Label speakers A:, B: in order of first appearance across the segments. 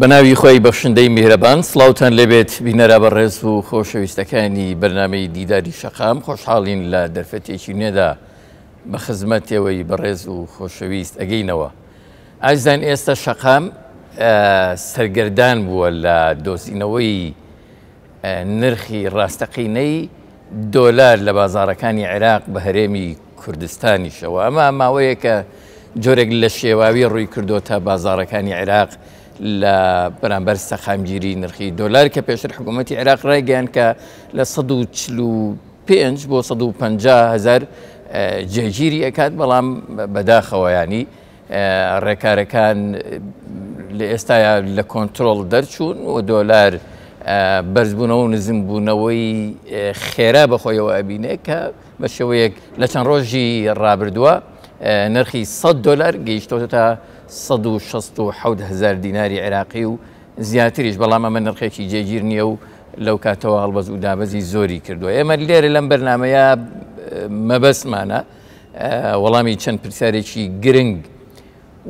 A: بە ناوی خوای بەخشندەی میهرەبان سڵاوتان لێبێت بینەرە بەڕێز و خۆشەویستەکانی بەرنامەی دیداری شەقام، خۆشحاڵین لە دەرفەتێکی نوێدا بە خزمەت ئێوەی بەڕێز و خۆشەویست ئەگەینەوە. ئازیزان ئێستا شەقام سەرگەردان بووە لە دۆزینەوەی نرخی ڕاستەقینەی دۆلار لە بازاڕەکانی عێراق بە هەرێمی کوردستانیشەوە. ئەمە ماوەیەکە جۆرێک لە شێواوی ڕووی کردۆتە بازاڕەکانی عێراق لە بەرامبەر سەقامگیری نرخی دۆلار کە پێشتر حکوومەتی عێراق ڕایگەیاند کە لە 145 بۆ 150 هەزار جێگیری ئەکات، بەڵام بەداخەوە ینی ڕێکارەکان لە ئێستایا لە کۆنترۆڵ دەرچوون و دۆلار بەرزبوونەوە و نزمبوونەوەی خێرا بەخۆیەوە ئەبینێ کە بە شێوەیەک لە چەند ڕۆژی ڕابردووە نرخی 100 دۆلار گەیشتۆتە تا 167 هزار دیناری عێراقی و زیاتریش، بەڵام ئەمە نرخێکی جێگیر نییە و لەو کاتەوە هەڵبەز و دابەزی زۆری کردووە. ئێمە لێرە لەم بەرنمەیە مەبەستمانە وەڵامی چەند پرسیارێکی گرنگ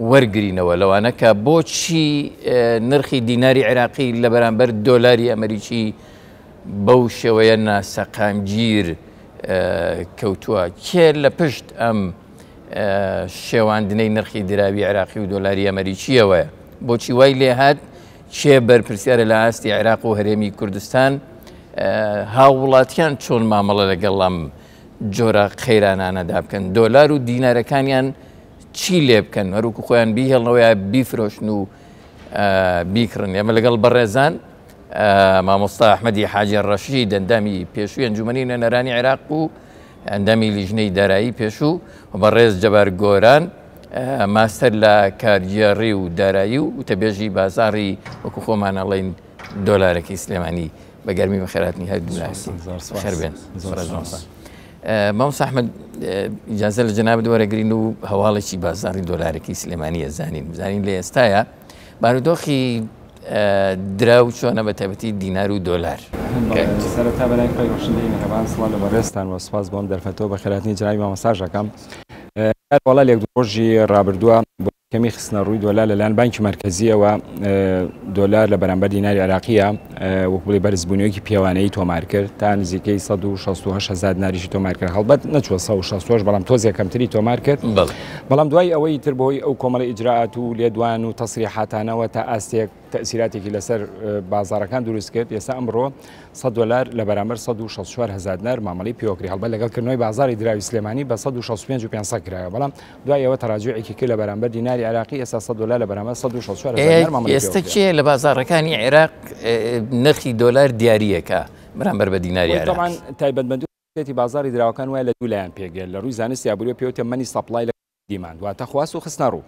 A: وەرگرینەوە، لەوانە کە بۆچی نرخی دیناری عێراقی لە بەرامبەر دۆلاری ئەمریکی بەو شێوەیە ناسەقامگیر کەوتووە، کێ لە پشت ئەم شێواندنەی نرخی دراوی عێراقی و دۆلاری ئەمریکیەوەیە، بۆچی وای لێهات، کێ بەرپرسیارە لە ئاستی عێراق و هەرێمی کوردستان، هاووڵاتیان چۆن مامەڵە لەگەڵ ئەم جۆرە قەیرانانەدا بکەن، دۆلار و دینارەکانیان چی لێ بکەن، هەروکو خۆیان بیهێڵنەوە یا بیفرۆشن و بیکڕن. ئێمە لەگەڵ بەڕێزان مامۆستا ئەحمەدی حاجی ڕەشید، ئەندامی پێشووی ئەنجومەنی نوێنەرانی عێراق و ئەندامی لیژنەی دارایی پێشوو، و بەڕێز جەبار گۆران، ماستەر لە کارگێڕی و دارایی و وتەبێژی بازاڕی وەکو خۆمان ئەڵێین دۆلارەکەی سلێمانی. بە گەرمی بەخێرهاتنی هەردوو لایەکی خێر بێن. مامۆستا ئەحمەد، ئیجازە لە جەنابت وەرەگرین و هەواڵێکی بازاڕی دۆلارەکەی سلێمانی ئەزانین، بزانین لە ئێستایا بارودۆخی دراو چۆنە بە تایبەتی دینار و دۆلار.
B: سەرەتا بەلای خۆی بەخشندەی میهرەبان سڵاو لە بەڕێزتان و سوپاس بۆ ئەم دەرفەتەوە بەخێرهاتنی جەنابی مامۆستاش ئەکەم. وەڵا لە یەک دوو ڕۆژی ڕابردووە کەمی خستنەڕووی دۆلار لەلایەن بانکی مەرکەزییەوە، دۆلار لە بەرامبەر دیناری عێراقییە وەک بڵێ بەرزبوونەوەیەکی پێوانەیی تۆمار کرد تا نزیکەی 168 هەزار دیناریشی تۆمار کرد، هەڵبەت نەچووە 168 بەڵام تۆزێک کەمتری تۆمار کرد. بەڵام دوای ئەوەی تر بەهۆی ئەو کۆمەڵی ئیجرائات و لێدوان و تەسریحاتانەوە تا ئاستێک تەئسیراتێکی لەسەر بازاڕەکان دروست کرد، ئێستا ئەمڕۆ 100 دۆلار لە بەرامبەر 164 هەزار دینار مامەڵەی پێوەکری، هەڵبەت لەگەڵ کردنەوەی بازاڕی دراوی سلێمانی بە 165 و 500 کرایەوە، بەڵام دوای ئەوە تەراجوعێکی کرد لە بەرامبەر دیناری عێراقی، ئێستا 100 دۆلار لە بەرامبەر 164 هەزار دینار مامەڵەی
A: ئێستا کێ لە بازاڕەکانی عێراق نرخی دۆلار دیارییەکە بەرامبەر بە دیناری عێراقی؟
B: تەبعەن تایبەتمەندی بازاڕی دراوەکان وایە لە دوو لایەن پێکدێت، لە ڕووی زانستی ئابووریەوە پێوتە money supply لە demand واتە خواست و خستنە ڕوو.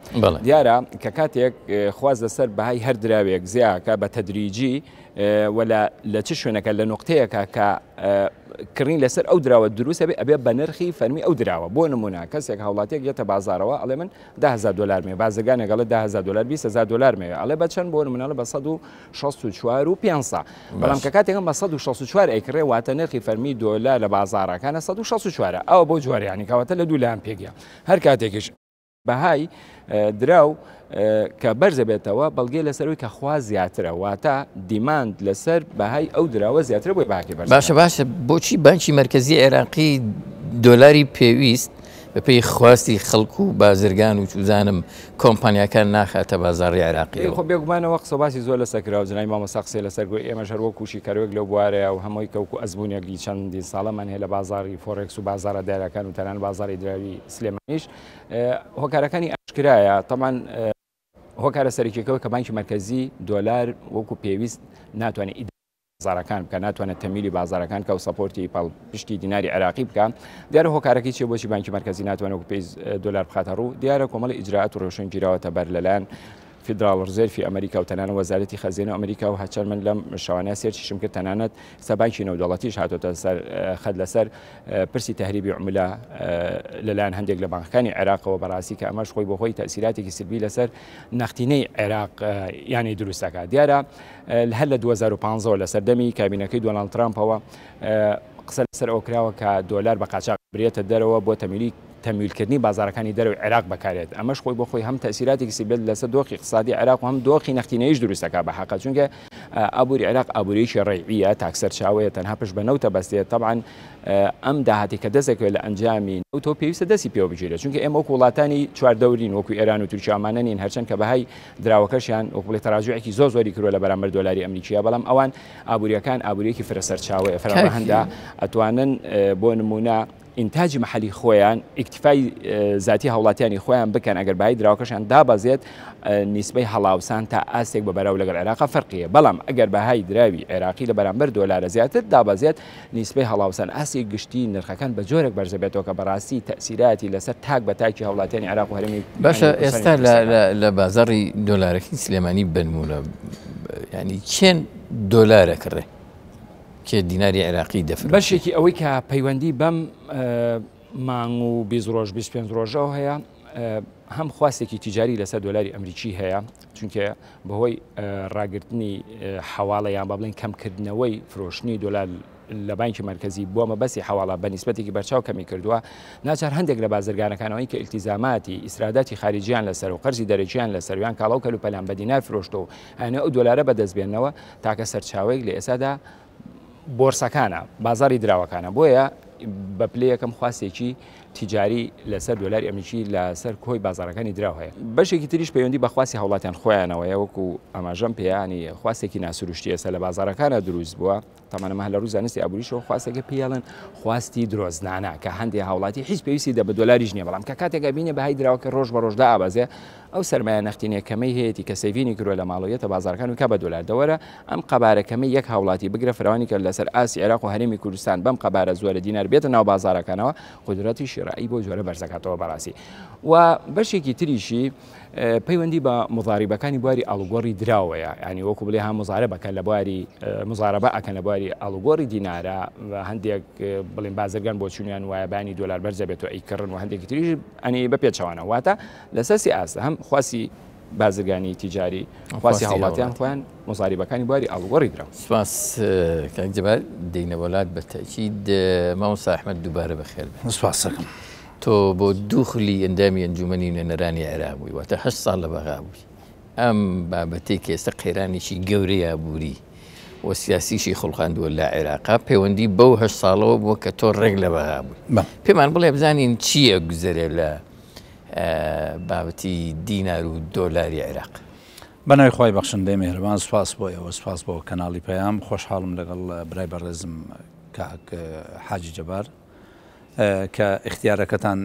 B: دیارە کە کاتێک خواست لەسەر بەهای هەر دراوێک زیاکە بە تەدریجی و لە چ شوێنەکە لە نقطەیەکە کە کڕین لەسەر ئەو دراوە دروست ئەبێ ئەبێ بە نرخی فەرمی ئەو دراوە. بۆ نمونە کەسێک هاوڵاتیەک یەتە بازارەوە ئەڵێ من 10000 دلار مێ، بازرگانێک ئەڵێ 10000 دلار 20000 دلار مێ، ئەڵێ بە چەند؟ بۆ نمونە ئەڵێ بە 164 و 500. بەڵام کە کاتێکم بە 164 ئەیکڕێ واتە نرخی فەرمی دۆلار لە بازاڕەکانە 164 ئەوە بۆ جوارە، یانی کەواتە لە دوو لایەن پێکیە. هەر کاتێکیش بەهای دراو کە بەرزە بێتەوە بەڵگەی لەسەرەوەی کە خوا زیاترە، واتە demand لەسەر بەهای ئەو دراوە زیاترە بۆی بەهاکەی بەرز.
A: باشە باشە بۆچی بانکی مەرکەزی عێراقی دۆلاری پێویست بەپێی خواستی خەڵک و بازرگان و چوزانم کۆمپانیاکان ناخاتە بازاڕی عێراقیەوە؟
B: خۆ بێگومانەوە قسە باسی زۆر لەسەر کراوە، جەنابی مامۆستا قسەی لەسەر گوت، ئێمەش هەر وەکو شیکەرەوەیەک لەو بوارەیە و هەمووی کە وەکو ئەزموونێکی چەندین ساڵەمان هەیە لە بازاڕی فۆڕێکس و بازاڕە دارایەکان و تەنانەت بازاڕی دراوی سلێمانیش هۆکارەکانی ئاشکرایە. تەبعەن هۆکارە سەرەکیەکەوە کە بانکی مەرکەزی دۆلار وەکو پێویست ناتوانێت ئیدارەی بازاڕەکان بکە، ناتوانێت تەمیلی بازاڕەکان کە و support ی پاڵپشتی دیناری عێراقی بکە. دیارە هۆکارەکەی چیە بۆچی بانکی مەرکەزی ناتوانێت وەکو پێویست دۆلار بخاتە ڕوو؟ دیارە کۆمەڵی ئیجرائات و ڕێوشوێن گیراوەتە بەر لەلایەن فیدراڵ ڕزێرفی ئەمریکا و تەنانەت وەزارەتی خەزێنە ئەمریکا و هەرچەند من لەم شەوانە search یشم کرد تەنانەت ئێستا بانکی نێودەوڵەتیش هاتۆتە سەر خەت لەسەر پرسی تەهریبی عوملە لەلایەن هەندێک لە بانکەکانی عێراقەوە. بەڕاستی کە ئەمەش خۆی بۆ خۆی تەئسیراتێکی سلبی لەسەر نەختینەی عێراق یانی دروست دەکات. دیارە هەر لە 2015 لە سەردەمی کابینەکەی دۆناڵد ترامپەوە قسە لەسەر ئەوە کراوە کە دۆلار بە قاچاغ برێتە دەرەوە بۆ تەمیلی تەمویلکردنی بازاڕەکانی دەرەوەی عێراق بەکارێت، ئەمەش خۆی بۆ خۆی هەم تەئسیراتێکی سلبیت لەسەر دۆخی ئیقتسادی عێراق و هەم دۆخی نەختینەییش دروست دەکات بە حەقە، چونکە ئابووری عێراق ئابوورییەکی ڕەیعییە، تاک سەرچاوەیە، تەنها پشت بە نەوت دەبەستێت، تەبعەن ئەم داهاتەی کە دەست دەکەوێت لە ئەنجامی نەوتەوە پێویستە دەستی پێوە بگیرێت، چونکە ئێمە وەکو وڵاتانی چواردەور نین، وەکو ئێران و تورکیا ئەمانە نین، هەرچەند کە بەهای دراوەکەشیان وەکو بڵێ تەراجوعێکی زۆر زۆری کردووە لە بەرامبەر دۆلاری ئەمریکییە، بەڵام ئەوان ئابوورییەکان ئابوورییەکی فرە سەرچاوەیە، فرە ڕەهەندە، ئەتوانن بۆ نموونە ئینتاجی مەحەلی خۆیان، ئیکتیفای زاتی هاوڵاتیانی خۆیان بکەن، ئەگەر بەهای دراوەکەشیان دابەزێت نیسبەی هەڵاوسان تا ئاستێک بە بەراورد لەگەڵ عێراقا فەرقی هەیە، بەڵام ئەگەر بەهای دراوی عێراقی لە بەرامبەر دۆلارە زیاتر دابەزێت نیسبەی هەڵاوسان ئاستی گشتی نرخەکان بە جۆرێک بەرزەبێتەوە کە بەڕاستی تەئسیراتی لەسەر تاک بە تاکی هاوڵاتیانی عێراق و هەرێمی
A: باشە ئێستا لە بازاڕی دۆلارەکەی سلێمانی بنمونە ینی چێن دۆلارە کڕێ؟ کێ دیناری عێراقی دەفرۆشێ؟
B: بەشێکی ئەوەی کە پەیوەندی بەم مانگ و 20 ڕۆژ 25 ڕۆژەوە هەیە هەم خواستێکی تیجاری لەسەر دۆلاری ئەمریکی هەیە چونکە بەهۆی ڕاگرتنی حواڵە یان با بڵێن کەمکردنەوەی فرۆشتنی دۆلار لە بانکی مەرکەزی بۆ مەبەستی حواڵە بە نیسبەتێکی بەرچاو کەمی کردووە ناچار هەندێک لە بازرگانەکانەوەی کە ئیلتیزاماتی ئیسراداتی خارجیان لەسەر و قەرزی دەرەکیان لەسەر یان کاڵا و کەلوپەلیان بە دینار فرۆشتوە و ئەیانەوێ ئەو دۆلارە بەدەست بێننەوە تاکە سەرچاوەیەک لە ئێستادا بۆرسەکانە، بازاڕی دراوەکانە، بۆیە بە پلەی یەکەم خواستێکی تیجاری لەسەر دۆلاری ئەمریکی لەسەر کۆی بازاڕەکانی دراو هەیە. بەشێکی تریش پەیوەندی بە خواستی هاوڵاتیان خۆیانەوەیە، وەکو ئاماژەم پێیانی خواستێکی ناسروشتی ئێستا لە بازاڕەکانە دروست بووە، تەمان ئەمە لە ڕووی زانستی ئابووریشەوە خواستێکە پێی ئەڵێن خواستی درۆزنانە کە هەندێ هاوڵاتی هیچ پێویستی دە بە دۆلاریش نییە، بەڵام کە کاتێک ئەبینێ بەهای دراوەکە ڕۆژ بە ڕۆژ دائەبەزێ ئەو سەرمایە نەختینە کەمەی هەیەتی کە سەیڤینی کردوە لە ماڵەوە یەتە بازاڕەکان و کا بە دۆلار دەوەرە ئەم قەبارە کەمەی یەک هاوڵاتی بگرە فراوانی کە لەسەر ئاستی عێراق و هەرێمی کوردستان بەم قەبارە زۆرە دینار بێتە ناو بازاڕەکانەوە قودرەتی شیڕائی بۆ جۆرە بەرزەکاتەوە بەڕاستی و بەشێکی تریشی پەیوەندی بە مزاریبەکانی بواری ئاڵوگۆڕی دراوەیە ینی وەکو بڵێ ها مزارەبەکە لە بواری مزارەبە ئەکەن لە بواری ئاڵوگۆڕی دینارە هەندێک بڵێن بازرگان بۆچوونیان وایە بانی دۆلار بەرزە بێت و ئەیکڕن و هەندێکی تریش ئەنی بە پێچەوانە واتە لەسەر سێ ئاست هەم خواستی بازرگانی تیجاری خواستی هاوڵاتیان خۆیان مزاریبەکانی بواری ئاڵوگۆڕی دراو.
A: سپاس کاک جەبار دێینە وەلات بە تەئکید مامۆستا ئەحمەد دووبارە بەخێر بێن.
C: سپاس دەکەم.
A: تۆ بۆ دوو خولی ئەندامی ئەنجومەنی نوێنەرانی عێراق بووی واتە هەشت ساڵ لە بەغا بووی ئەم بابەتەی کە ئێستا قەیرانێکی گەورەی ئابووری و سیاسیشی خوڵقاندووە لە عێراقا پەیوەندی بەو هەشت ساڵەوە بووە کە تۆ ڕێک لە بەغا بووی پێمان بڵێ بزانین چییە گوزەرێ لە بابەتی دینار و دۆلاری عێراق.
C: بەناوی خوای بەخشندەی میهرەبان سوپاس بۆ ئێوە سوپاس بۆ کەناڵی پەیام خۆشحاڵم لەگەڵ برای بەڕێزم کاک حاجی جەبار کە ئیختیارەکەتان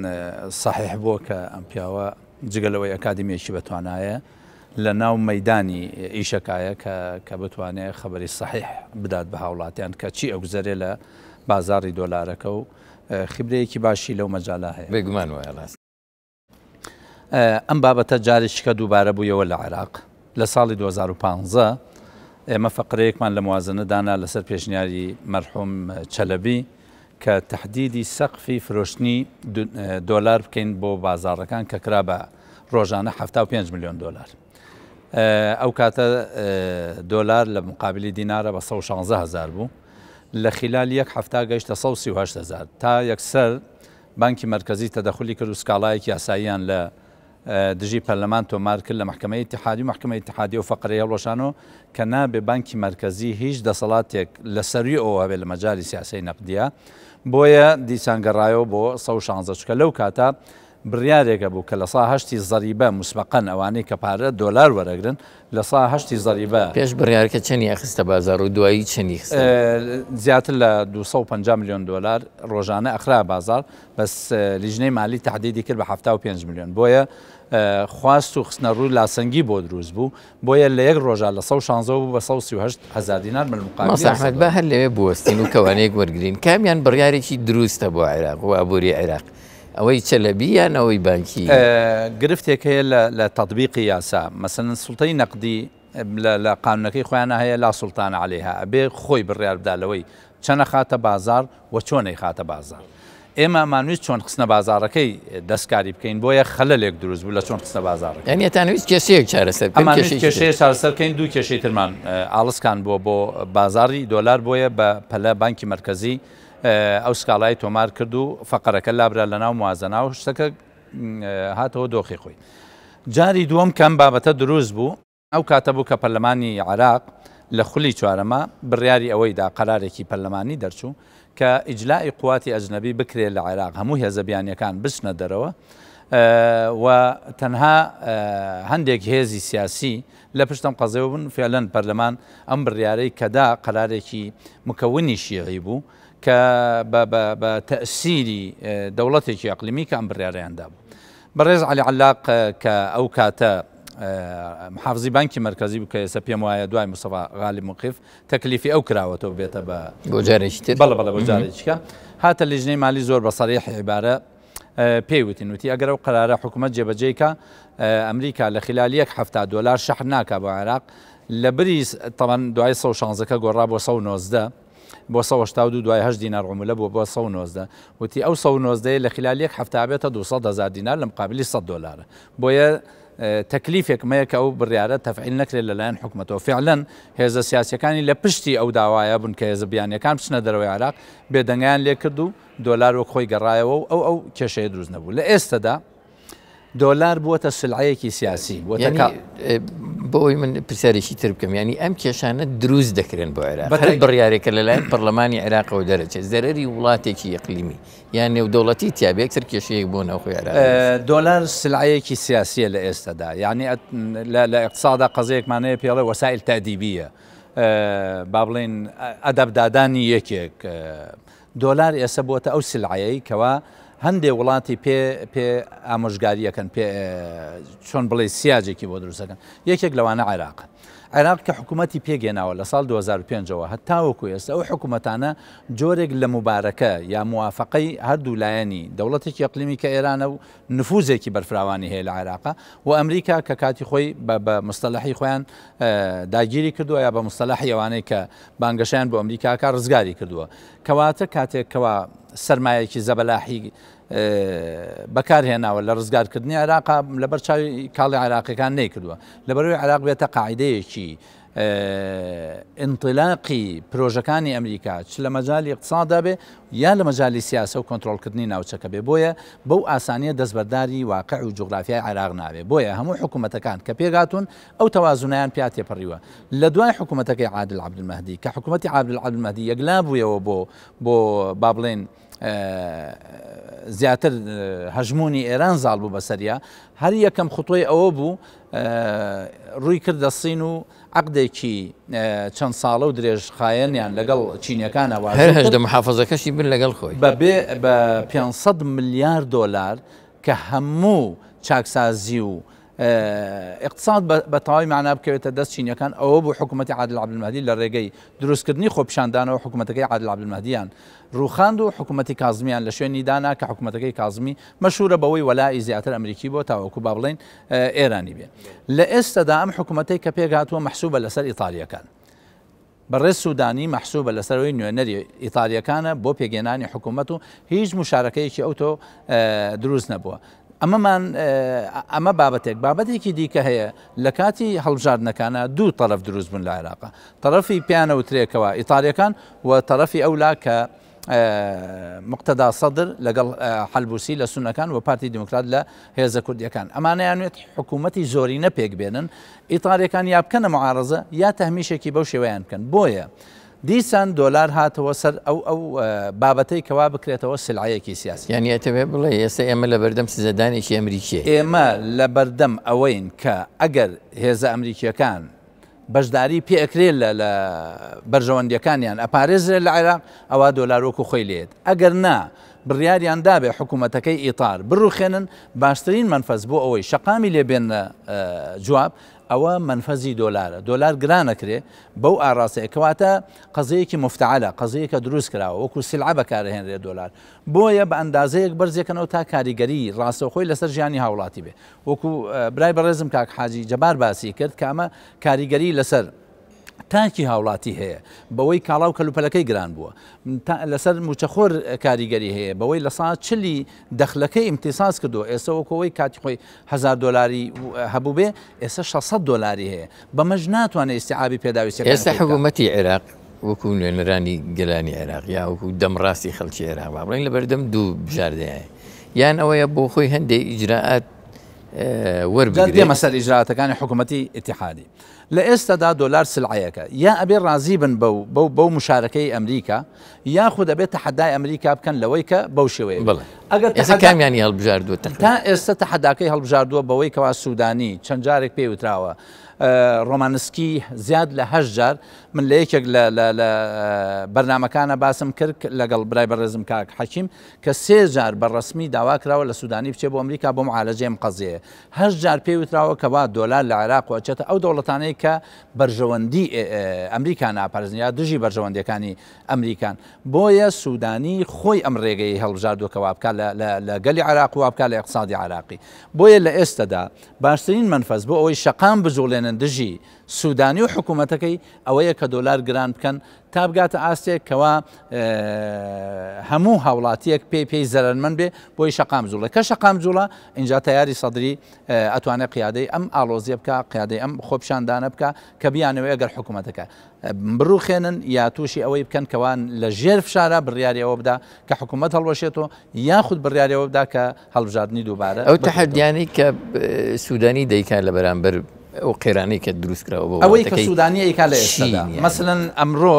C: سەحیح بووە کە ئەم پیاوە جگە لەوەی ئەکادیمیەکی بەتوانایە لە ناو مەدانی ئیشەکایە کە کە بتوانێ خەبەری سەحیح بدات بە هاوڵاتیان کە چی ئەگوزەرێ لە بازاڕی دۆلارەکە و خیبرەیەکی باشی لەو مەجالە هەیە.
A: بێگومان وایە ڕاستە.
C: ئەم بابەتە جارێکیکە دووبارە بوویەوە لە عێراق. لە ساڵی 2015 ئێمە فەقرەیەکمان لە موازنە دانا لەسەر پێشنیاری مەرحوم چەلەبی کە تەحدیدی سەقفی فرۆشتنی دۆلار بکەین بۆ بازاڕەکان کە کرا بە ڕۆژانە 75 ملیۆن دۆلار. ئەو کاتە دۆلار لە مقابلی دینارە بە 116 هزار بوو. لە خیلال یەک هەفتا گەیشتە 138 هەزار تا یەکسەر بانکی مەرکەزی تەدەخولی کرد و سکاڵایەکی یاساییان لە دژی پەرلەمان تۆمار کرد لە مەحکەمەی ئیتیحادی و مەحکەمەی ئیتیحادی ئەو فەقرەی هەڵوەشانەوە کە نابێ بانکی مەرکەزی هیچ دەسەڵاتێک لە سەروی ئەوە هەبێ لە مەجالی سیاسەی نەقدیە بۆیە دیسان گەڕایەوە بۆ 116 چونکە لەو کاتە بڕیارێک هەبوو کە لە سا هەشتی زەریبە موسبەقەن ئەوانەی کە پارە دۆلار وەرەگرن لە سا هەشتی زەریبە.
A: پێش بڕیارەکە چەنی ئەخستە بازاڕ و دوایی چەنی خستە؟
C: زیاتر لە 250 ملیۆن دۆلار ڕۆژانە ئەخرا بازاڕ بەس لیژنەی مالی تەحدیدی کرد بە 75 ملیۆن بۆیە خواست و خستنە ڕووی لاسەنگی بۆ دروست بوو بۆیە لە یەک ڕۆژا لە 116 بوو بە 138 هەزار دینار من مقابلی
A: مامۆستا ئەحمەد با هەر لەوێ بوەستین و کەوانەیەک وەرگرین کامیان بڕیارێکی دروستە بۆ عێراق و ئابووری عێراق؟ ئەوەی چەلەبی یان ئەوەی بانکی؟
C: گرفتێک هەیە لە تەتبیقی یاسا، مەسەلەن سوڵتەی نەقدی لە قانونەکەی خۆیانا هەیە لا سوڵتانە عەلەیها، ئەبێ خۆی بڕیار بدا لەوەی چەند ئەخاتە بازاڕ و چۆن ئەیخاتە بازاڕ. ئێمە ئەمانویست چۆن خستنە بازاڕەکەی دەستکاری بکەین، بۆیە خەلەلێک دروست بوو لە چۆن خستنە بازاڕەکەی.
A: یانی ئەتانویست کێشەیەک چارەسەر بکەن،
C: ئەمانویست کێشەیەک چارەسەر بکەین، دوو کێشەی ترمان ئاڵسکان بووە بۆ بازاڕی دۆلار، بۆیە بە پەلە بانکی مەرکەزی ئەو سکاڵای تۆمار کرد و فەقەرەکە لابرا لە ناو موازەنا و شتەکە هاتەوە دۆخی خۆی. جاری دووەم کە ئەم بابەتە دروست بوو، ئەو کاتە بوو کە پەرلەمانی عێراق لە خولی چوارەما بڕیاری ئەوەی دا، قەرارێکی پەرلەمانی دەرچوو کە ئیجلائی قواتی ئەجنەبی بکرێ لە عێراق، هەموو هێزە بیانییەکان بچنە دەرەوە و تەنها هەندێک هێزی سیاسی لە پشت ئەم قەزیەوە بوون، فعلەن پەرلەمان ئەم بڕیارەی کە دا قەرارێکی مکەونی شیعی بوو کە بە بە بە تەئسیری دەوڵەتێکی ئەقلیمی کە ئەم بڕیارەیان دابوو. بەڕێز عەلی عەلاق کە ئەو کاتە محافزی بانکی مەرکەزی بوو کە ئێستا پێم وایە دوای مستەفا غالب موقیف تەکلیفی ئەو کراوەتەوە بێتە بە
A: بۆ جارێکی تر
C: بەڵێ بەڵێ بۆ جارێکی کە هاتە لیژنەی مالی زۆر بە سەریحی عیبارە پێی وتین وتی ئەگەر ئەو قەرارە حکوومەت جێبەجێی کا ئەمریکا لە خلال یەک هەفتا دۆلار شەحن ناکا بۆ عێراق لە بری تەبەن دوای 116 کە گۆڕا بۆ 119 بۆ 182 دوای 8 دینار عمولە بووە بۆ 119 وتی ئەو 119 لە خلال یەک هەفتا بێتە 200 هزار دینار لە مقابلی 100 دۆلارە بۆیە تەکلیفێک مەیە کە ئەو بڕیارە تەفعیل نەکرێت لەلایەن حکومەتەوە فعلەن هێزە سیاسیەکانی لە پشتی ئەو داوایە بوون کە هێزە بیانیەکان بچنە دەرەوەی عێراق بێدەنگیان لێکرد و دۆلار وەک خۆی گەڕایەوە و ئەو ئەو کێشەیە دروست نەبوو. لە ئێستەدا دۆلار بووەتە سلعەیەکی سیاسی، بووەتە
A: یانی
C: کا.
A: بۆ ئەوەی من پرسیارێکی تر بکەم، یانی ئەم کێشانە دروست دەکرێن بۆ عێراق، هەر بڕیارێک کە لەلایەن پەرلەمانی عێراقەوە دەرەچێت زەرەری وڵاتێکی ئیقلیمی یان نێودەوڵەتی تیا بێ، یەکسەر کێشەیەک بۆ ناوخۆی عێراق دروست.
C: دۆلار سلعەیەکی سیاسییە لە ئێستەدا، یانی لە ئیقتسادا قەزیەیەکمان هەیە پێی ئەڵێ وەسائیل تەئدیبیە، با بڵێین ئەدەبدادانی یەکێک، دۆلار ئێسە بۆتە ئەو سلعەیەی کەوا هەندێ وڵاتی پێ پێ ئامۆژگاری ئەکەن پێ چۆن بڵێ سیاجێکی بۆ دروست ئەکەن یەکێک لەوانە عێراقە عێراق کە حکوومەتی پێگەێناوە لە ساڵ 2005ەوە هەتاوەکو ئێستا ئەو حکوومەتانە جۆرێک لە مبارەکە یا موافقەی هەردوو لایەنی دەوڵەتێکی ئەقلیمی کە ئێرانە و نفوزێکی بەرفراوانی هەیە لە عێراقا و ئەمریکا کە کاتی خۆی بە مستەلەحی خۆیان داگیری کردووە یا بە مستەلەحی ئەوانەی کە بانگەشەیان بۆ ئەمریکا کا ڕزگاری کردووە کەواتە کاتێک کەوا سەرمایەکی زەبەلاحی بەکار هێناوە لە ڕزگارکردنی عێراقا لەبەر چاوی کاڵی عێراقیەکان نەیکردووە لەبەرەوەی عێراق بێتە قاعدەیەکی ئینتیلاقی پرۆژەکانی ئەمریکا چ لە مەجالی ئیقتسادا بێ یا لە مەجالی سیاسە و کۆنترۆڵکردنی ناوچەکە بێ بۆیە بەو ئاسانیە دەستبەرداری واقع و جوغرافیای عێراق نابێ بۆیە هەموو حکوومەتەکان کە پێکهاتوون ئەو تەوازونەیان پیا تێپەڕیوە لە دوای حکوومەتەکەی عادل عەبدولمەهدی کە حکوومەتی عادل عەبدولمەهدی یەکلا بوویەوە بۆ بۆ با بڵێن زیاتر هەژموونی ئێران زاڵ بوو بەسەریا هەر یەکەم خوتۆی ئەوە بوو ڕووی کردە سین و عەقدێکی چەند ساڵە و درێژخایەنیان لەگەڵ چینیەکانە
A: واژۆ کرد. هەر 18 محافزەکەشی برد لەگەڵ خۆی.
C: بە بێ بە 500 ملیار دۆلار کە هەموو چاکسازی و ئیقتساد بە تەواوی مەعنا بکەوێتە دەست چینیەکان، ئەوە بوو حکوومەتی عادل عەبدولمەهدی لە ڕێگەی دروستکردنی خۆپیشاندانەوە حکوومەتەکەی عادل عەبدولمەهدیان ڕووخاند و حکوومەتی کازمیان لە شوێنی دانا کە حکوومەتەکەی کازمی مەشهوورە بەوەی وەلائی زیاتر ئەمریکی بووە تاوەکو با بڵێین ئێرانی بێ. لە ئێستەدا ئەم حکوومەتەی کە پێکهاتووە مەحسوبە لەسەر ئیتالیەکان. بەڕێز سودانی مەحسوبە لەسەر ئەوەی نوێنەری ئیتالیەکانە بۆ پێکهێنانی حکوومەت و هیچ مشارەکەیەکی ئەوتۆ دروست نەبووە. ئەمەمان ئەمە بابەتێک بابەتێکی دیکە هەیە لە کاتی هەڵبژاردنەکانە دوو تەرەف دروست بوون لە عێراقا تەرەفی پێیانە وترێکەوە ئیتالیەکان و تەرەفی ئەولا کە مقتەدا سەدر لەگەڵ حەلبوسی لە سونەکان و پارتی دیموکرات لە هێزە کوردیەکان ئەمانەیانوێت حکوومەتی زۆرینە پێک بێنن ئیتاریەکان یا بکەنە معارەزە یا تەهمیشێکی بەو شێوەیان بکەن بۆیە دیسان دۆلار هاتەوە سەر ئەو ئەو بابەتەی کەوا بکرێتەوە سلعەیەکی سیاسی.
A: یانی ئەتەوێ بڵێی ئێستا ئێمە لەبەردەم سزادانێکی ئەمریکیین؟
C: ئێمە لەبەردەم ئەوەین کە ئەگەر هێزە ئەمریکیەکان بەشداری پێ ئەکرێ لە لە بەرژەوەندیەکانیان ئەپارێزرێ لە عێراق ئەوا دۆلار وەکو خۆی لێت ئەگەر نا بڕیاریان دابێ حکوومەتەکەی ئیتار بڕوخێنن باشترین مەنفەز بۆ ئەوەی شەقامی لێ بێننە جواب ئەوە مەنفەزی دۆلارە دۆلار گرانەکرێ بەو ئاڕاستەیە کەواتە قەزیەیەکی موفتەعەلە قەزیەیەکە دروست کراوە وەکو سلعە بەکارەهێنرێ دۆلار بۆیە بە ئەندازەیەک بەرزێکەنەوە تا کاریگەری ڕاستەوخۆی لەسەر ژیانی هاوڵاتی بێ وەکو برای بەڕێزم کاک حاجی جەبار باسی کرد کە ئەمە کاریگەری لەسەر تاکی هاوڵاتی هەیە بەوەی کاڵا و کەلوپەلەکەی گران بووە لەسەر موچەخۆر کاریگەری هەیە بەوەی لە سا چلی دەخلەکەی ئیمتیساس کردو ئێستا وەکەوەی کاتی خۆی هزار دۆلاری هەبوو بێ ئێستا 600 دۆلاری هەیە بەمەش ناتوانێت ئیستیعابی پێداویستیەکانی
A: ئێستا
C: خۆی بکات.
A: حکوومەتی عێراق وەکو نوێنەرانی گەلانی عێراق یا وەکو دەمڕاستی خەڵکی عێراق با بڵێین لەبەردەم دوو بژاردەیە یان ئەوەیە بۆ خۆی هەندێک ئیجرائات وەربگرێت.
C: دێمە سەر ئیجرائاتەکانی حکوومەتی ئیتیحادی. لە ئێستادا دۆلار سلعەیەکە یا ئەبێ ڕازی بن بەو بەو بەو مشارەکەی ئەمریکا یاخود ئەبێ تەحەدای ئەمریکا بکەن لەوەی کە بەو شێوەیە
A: بەڵێ ئەگەر ئێستا کامیانی هەڵبژاردووە
C: تا ئێستا تەحەداکەی هەڵبژاردووە بەوەی کەوا سوودانی چەند جارێک پێی وتراوە ڕۆمانسکی زیاد لە هەشت جار من لە یەکێک لە لە لە بەرنامەکانە باسم کرد لەگەڵ برای بەڕێزم کاک حەکیم کە سێ جار بە ڕەسمی داوا کراوە لە سوودانی بچێ بۆ ئەمریکا بۆ معالەجەی ئەم قەزیەیە هەشت جار پێی وتراوە کەوا دۆلار لە عێراق و ئەچێتە ئەو دەوڵەتانەی کە بەرژەوەندی ئەمریکا ناپارێزن یا دژی بەرژەوەندیەکانی ئەمریکان بۆیە سوودانی خۆی ئەم ڕێگەی هەڵبژاردووە کە وابکا لە گەلی عێراق و وابکا لە ئیقتسادی عێراقی بۆیە لە ئێستەدا باشترین مەنفەز بۆ ئەوەی شەقام بجوڵێنن دژی سوودانی و حکوومەتەکەی ئەوەیە کە دۆلار گران بکەن تا بگاتە ئاستێک کەوا هەموو هاوڵاتیەک پێی پێی زەرەرمەند بێ بۆی شەقام جوڵێ کە شەقام جوڵە ئینجا تەیاری سەدری ئەتوانێت قیادەی ئەم ئاڵۆزیە بکە قیادەی ئەم خۆپیشاندانە بکە کە بیانەوەی ئەگەر حکوومەتەکە بڕوخێنن یا تووشی ئەوەی بکەن کەوان لە ژێر فشارە بڕیاری ئەوە بدا کە حکوومەت هەڵوەشێتەوە یاخود بڕیاری ئەوە بدا کە هەڵبژاردنی دووبارە
A: ئەو تەحەدیانەی کە سوودانی دەیکا لە بەرامبەر ئەو قەیرانەی کە دروست کراوە بۆ
C: ئەوەی کە سوودانی ئەیکا لە ئێستادا مەسەلەن ئەمڕۆ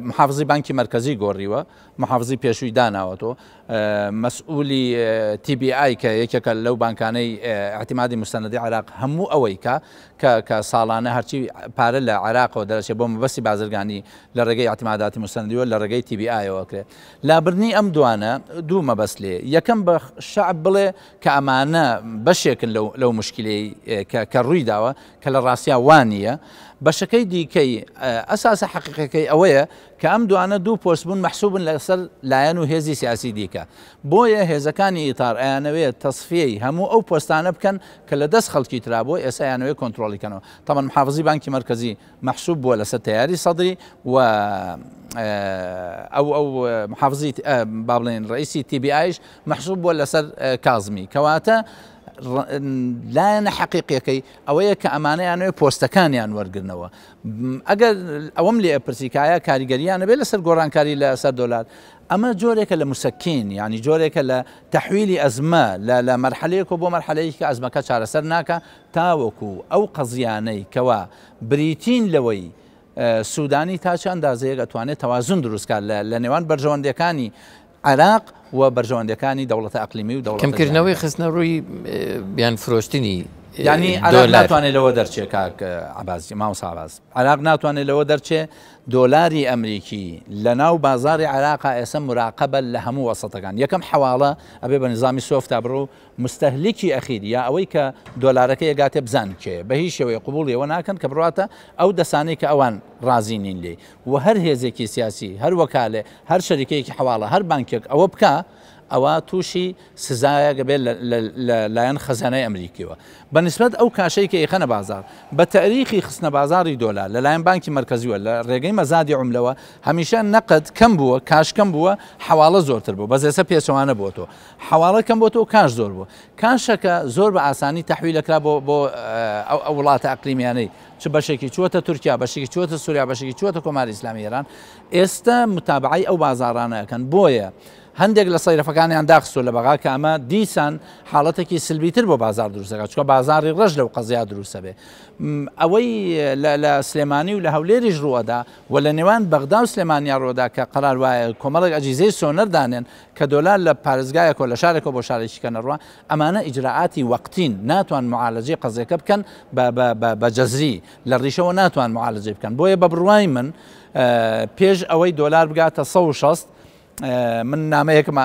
C: محافزی بانکی مەرکەزی گۆڕیوە محافزی پێشووی داناوەتەوە مەسئولی TBI کە یەکێکە لەو بانکانەی اعتمادی مستەنەدی عێراق هەموو ئەوەی کە کە کە ساڵانە هەرچی پارە لە عێراقەوە دەرەچێت بۆ مەبەستی بازرگانی لە ڕێگەی اعتماداتی مستەنەدیوە لە ڕێگەی TBI-ەوە کرێت لابردنی ئەم دوانە دوو مەبەست لێ یەکەم بە شەعب بڵێ کە ئەمانە بەشێکن لەو لەو مشکلەی کە کە ڕووی داوە کە لە ڕاستیا وا نییە بەشەکەی دیکەی ئەساسە حەقیقەکەی ئەوەیە کە ئەم دوانە دوو پۆست بوون مەحسوبن لەسەر لایەن و هێزی سیاسی دیکە بۆیە هێزەکانی ئیتار ئەیانەوێت تەسفیەی هەموو ئەو پۆستانە بکەن کە لە دەست خەڵکی ترا بووە ئێستا ئەیانەوێت کۆنترۆڵی کەنەوە تەبعەن محافزی بانکی مەرکەزی مەحسوب بووە لەسەر تەیاری سەدری و ئەو ئەو محافزی با بڵێن ڕئیسی تی بی ئایش مەحسوب بووە لەسەر کازمی کەواتە لایەنە حەقیقیەکەی ئەوەیە کە ئەمانەیانەوێ پۆستەکانیان وەرگرنەوە ئەگەر ئەوەم لێ پرسی کایە کاریگەریان نەبێت لەسەر گۆڕانکاری لەسەر دۆلار ئەمە جۆرێکە لە مسەکین یعنی جۆرێکە لە تەحویلی ئەزمە لە مەرحەلەیەک بۆ مەرحەلەیەکی کە ئەزمەکە چارەسەر ناکە تاوەکو ئەو قەزیانەی کەوا بریتین لەوەی سوودانی تا چ ئەندازەیەک ئەتوانێت تەوازن دروستکات لە نێوان بەرژەوەندیەکانی عێراق و بەرژەوەندیەکانی دەوڵەتە ئەقلیمی و دەوڵەتە
A: کەمکردنەوەی خستنە ڕووی یان فرۆشتنی
C: یانی عێراق ناتوانێت لەوە دەرچێ کاک عەباس مامۆستا عەباس عێراق ناتوانێت لەوە دەرچێ دۆلاری ئەمریکی لە ناو بازاری عێراقا ئێستا مراقبە لە هەموو وەسەتەکان یەکەم حەواڵە ئەبێ بە نظامی سۆفتا بڕۆ موستەهلیکی ئەخیر یا ئەوەی کە دۆلارەکەی ئەگاتێ بزان کێیە بە هیچ شێوەیەک قبوڵی ئەوە ناکەن کە بڕواتە ئەو دەسانەی کە ئەوان ڕازی نین لێی و هەر هێزێکی سیاسی هەر وەکالێ هەر شەریکەیەکی حەواڵە هەر بانکێک ئەوە بکا ئەوە تووشی سزایەک ئەبێت لە لایەن خەزانەی ئەمریکیەوە بە نسبەت ئەو کاشەی کە ئەیخەنە بازاڕ بە تەئریخی خستنە بازاڕی دۆلار لە لایەن بانکی مەرکەزیوە لە ڕێگەی مەزادی عوملەوە هەمیشە نەقد کەم بووە کاش کەم بووە حەواڵە زۆرتر بووە بەس ئێستا پێچەوانە بووەتەوە حەواڵە کەم بۆتەوە کاش زۆر بوو کاشەکە زۆر بە ئاسانی تەحویل ئەکرا بۆ بۆ ئەو ئەو وڵاتە ئەقلیمیانەی چ بەشێکی چووەتە تورکیا بەشێکی چووەتە سووریا بەشێکی چووەتە کۆماری ئیسلامی ئێران ئێستا متابعەی ئەو بازاڕانە ئەکەن بۆیە هەندێک لە سەیرەفەکانیان داخستووە لە بەغا کە ئەمە دیسان حاڵەتێکی سلبیتر بۆ بازار دروستەکە چکە بازاری ڕەش لەو قەزیا دروستە بێ ئەوەی لە سلێمانی و لە هەولێریش ڕووەدا و لە نێوان بەغدا و سلێمانیا ڕۆدا کە قەرار وایە کۆمەڵێک ئەجیزەی سۆنەر دانێن کە دۆلار لە پارێزگایەکەوە لە شارێکەوە بۆ شارێکی کە نەڕوا ئەمانە ئیجرائاتی وەقتین ناتوان معالەجەی قەزیەکە بکەن بە بە بە بە جەزری لە ڕیشەوە ناتوان معالەجەی بکەن بۆیە بە بڕوای من پێش ئەوەی دۆلار بگاتە 160 من نامەیەکم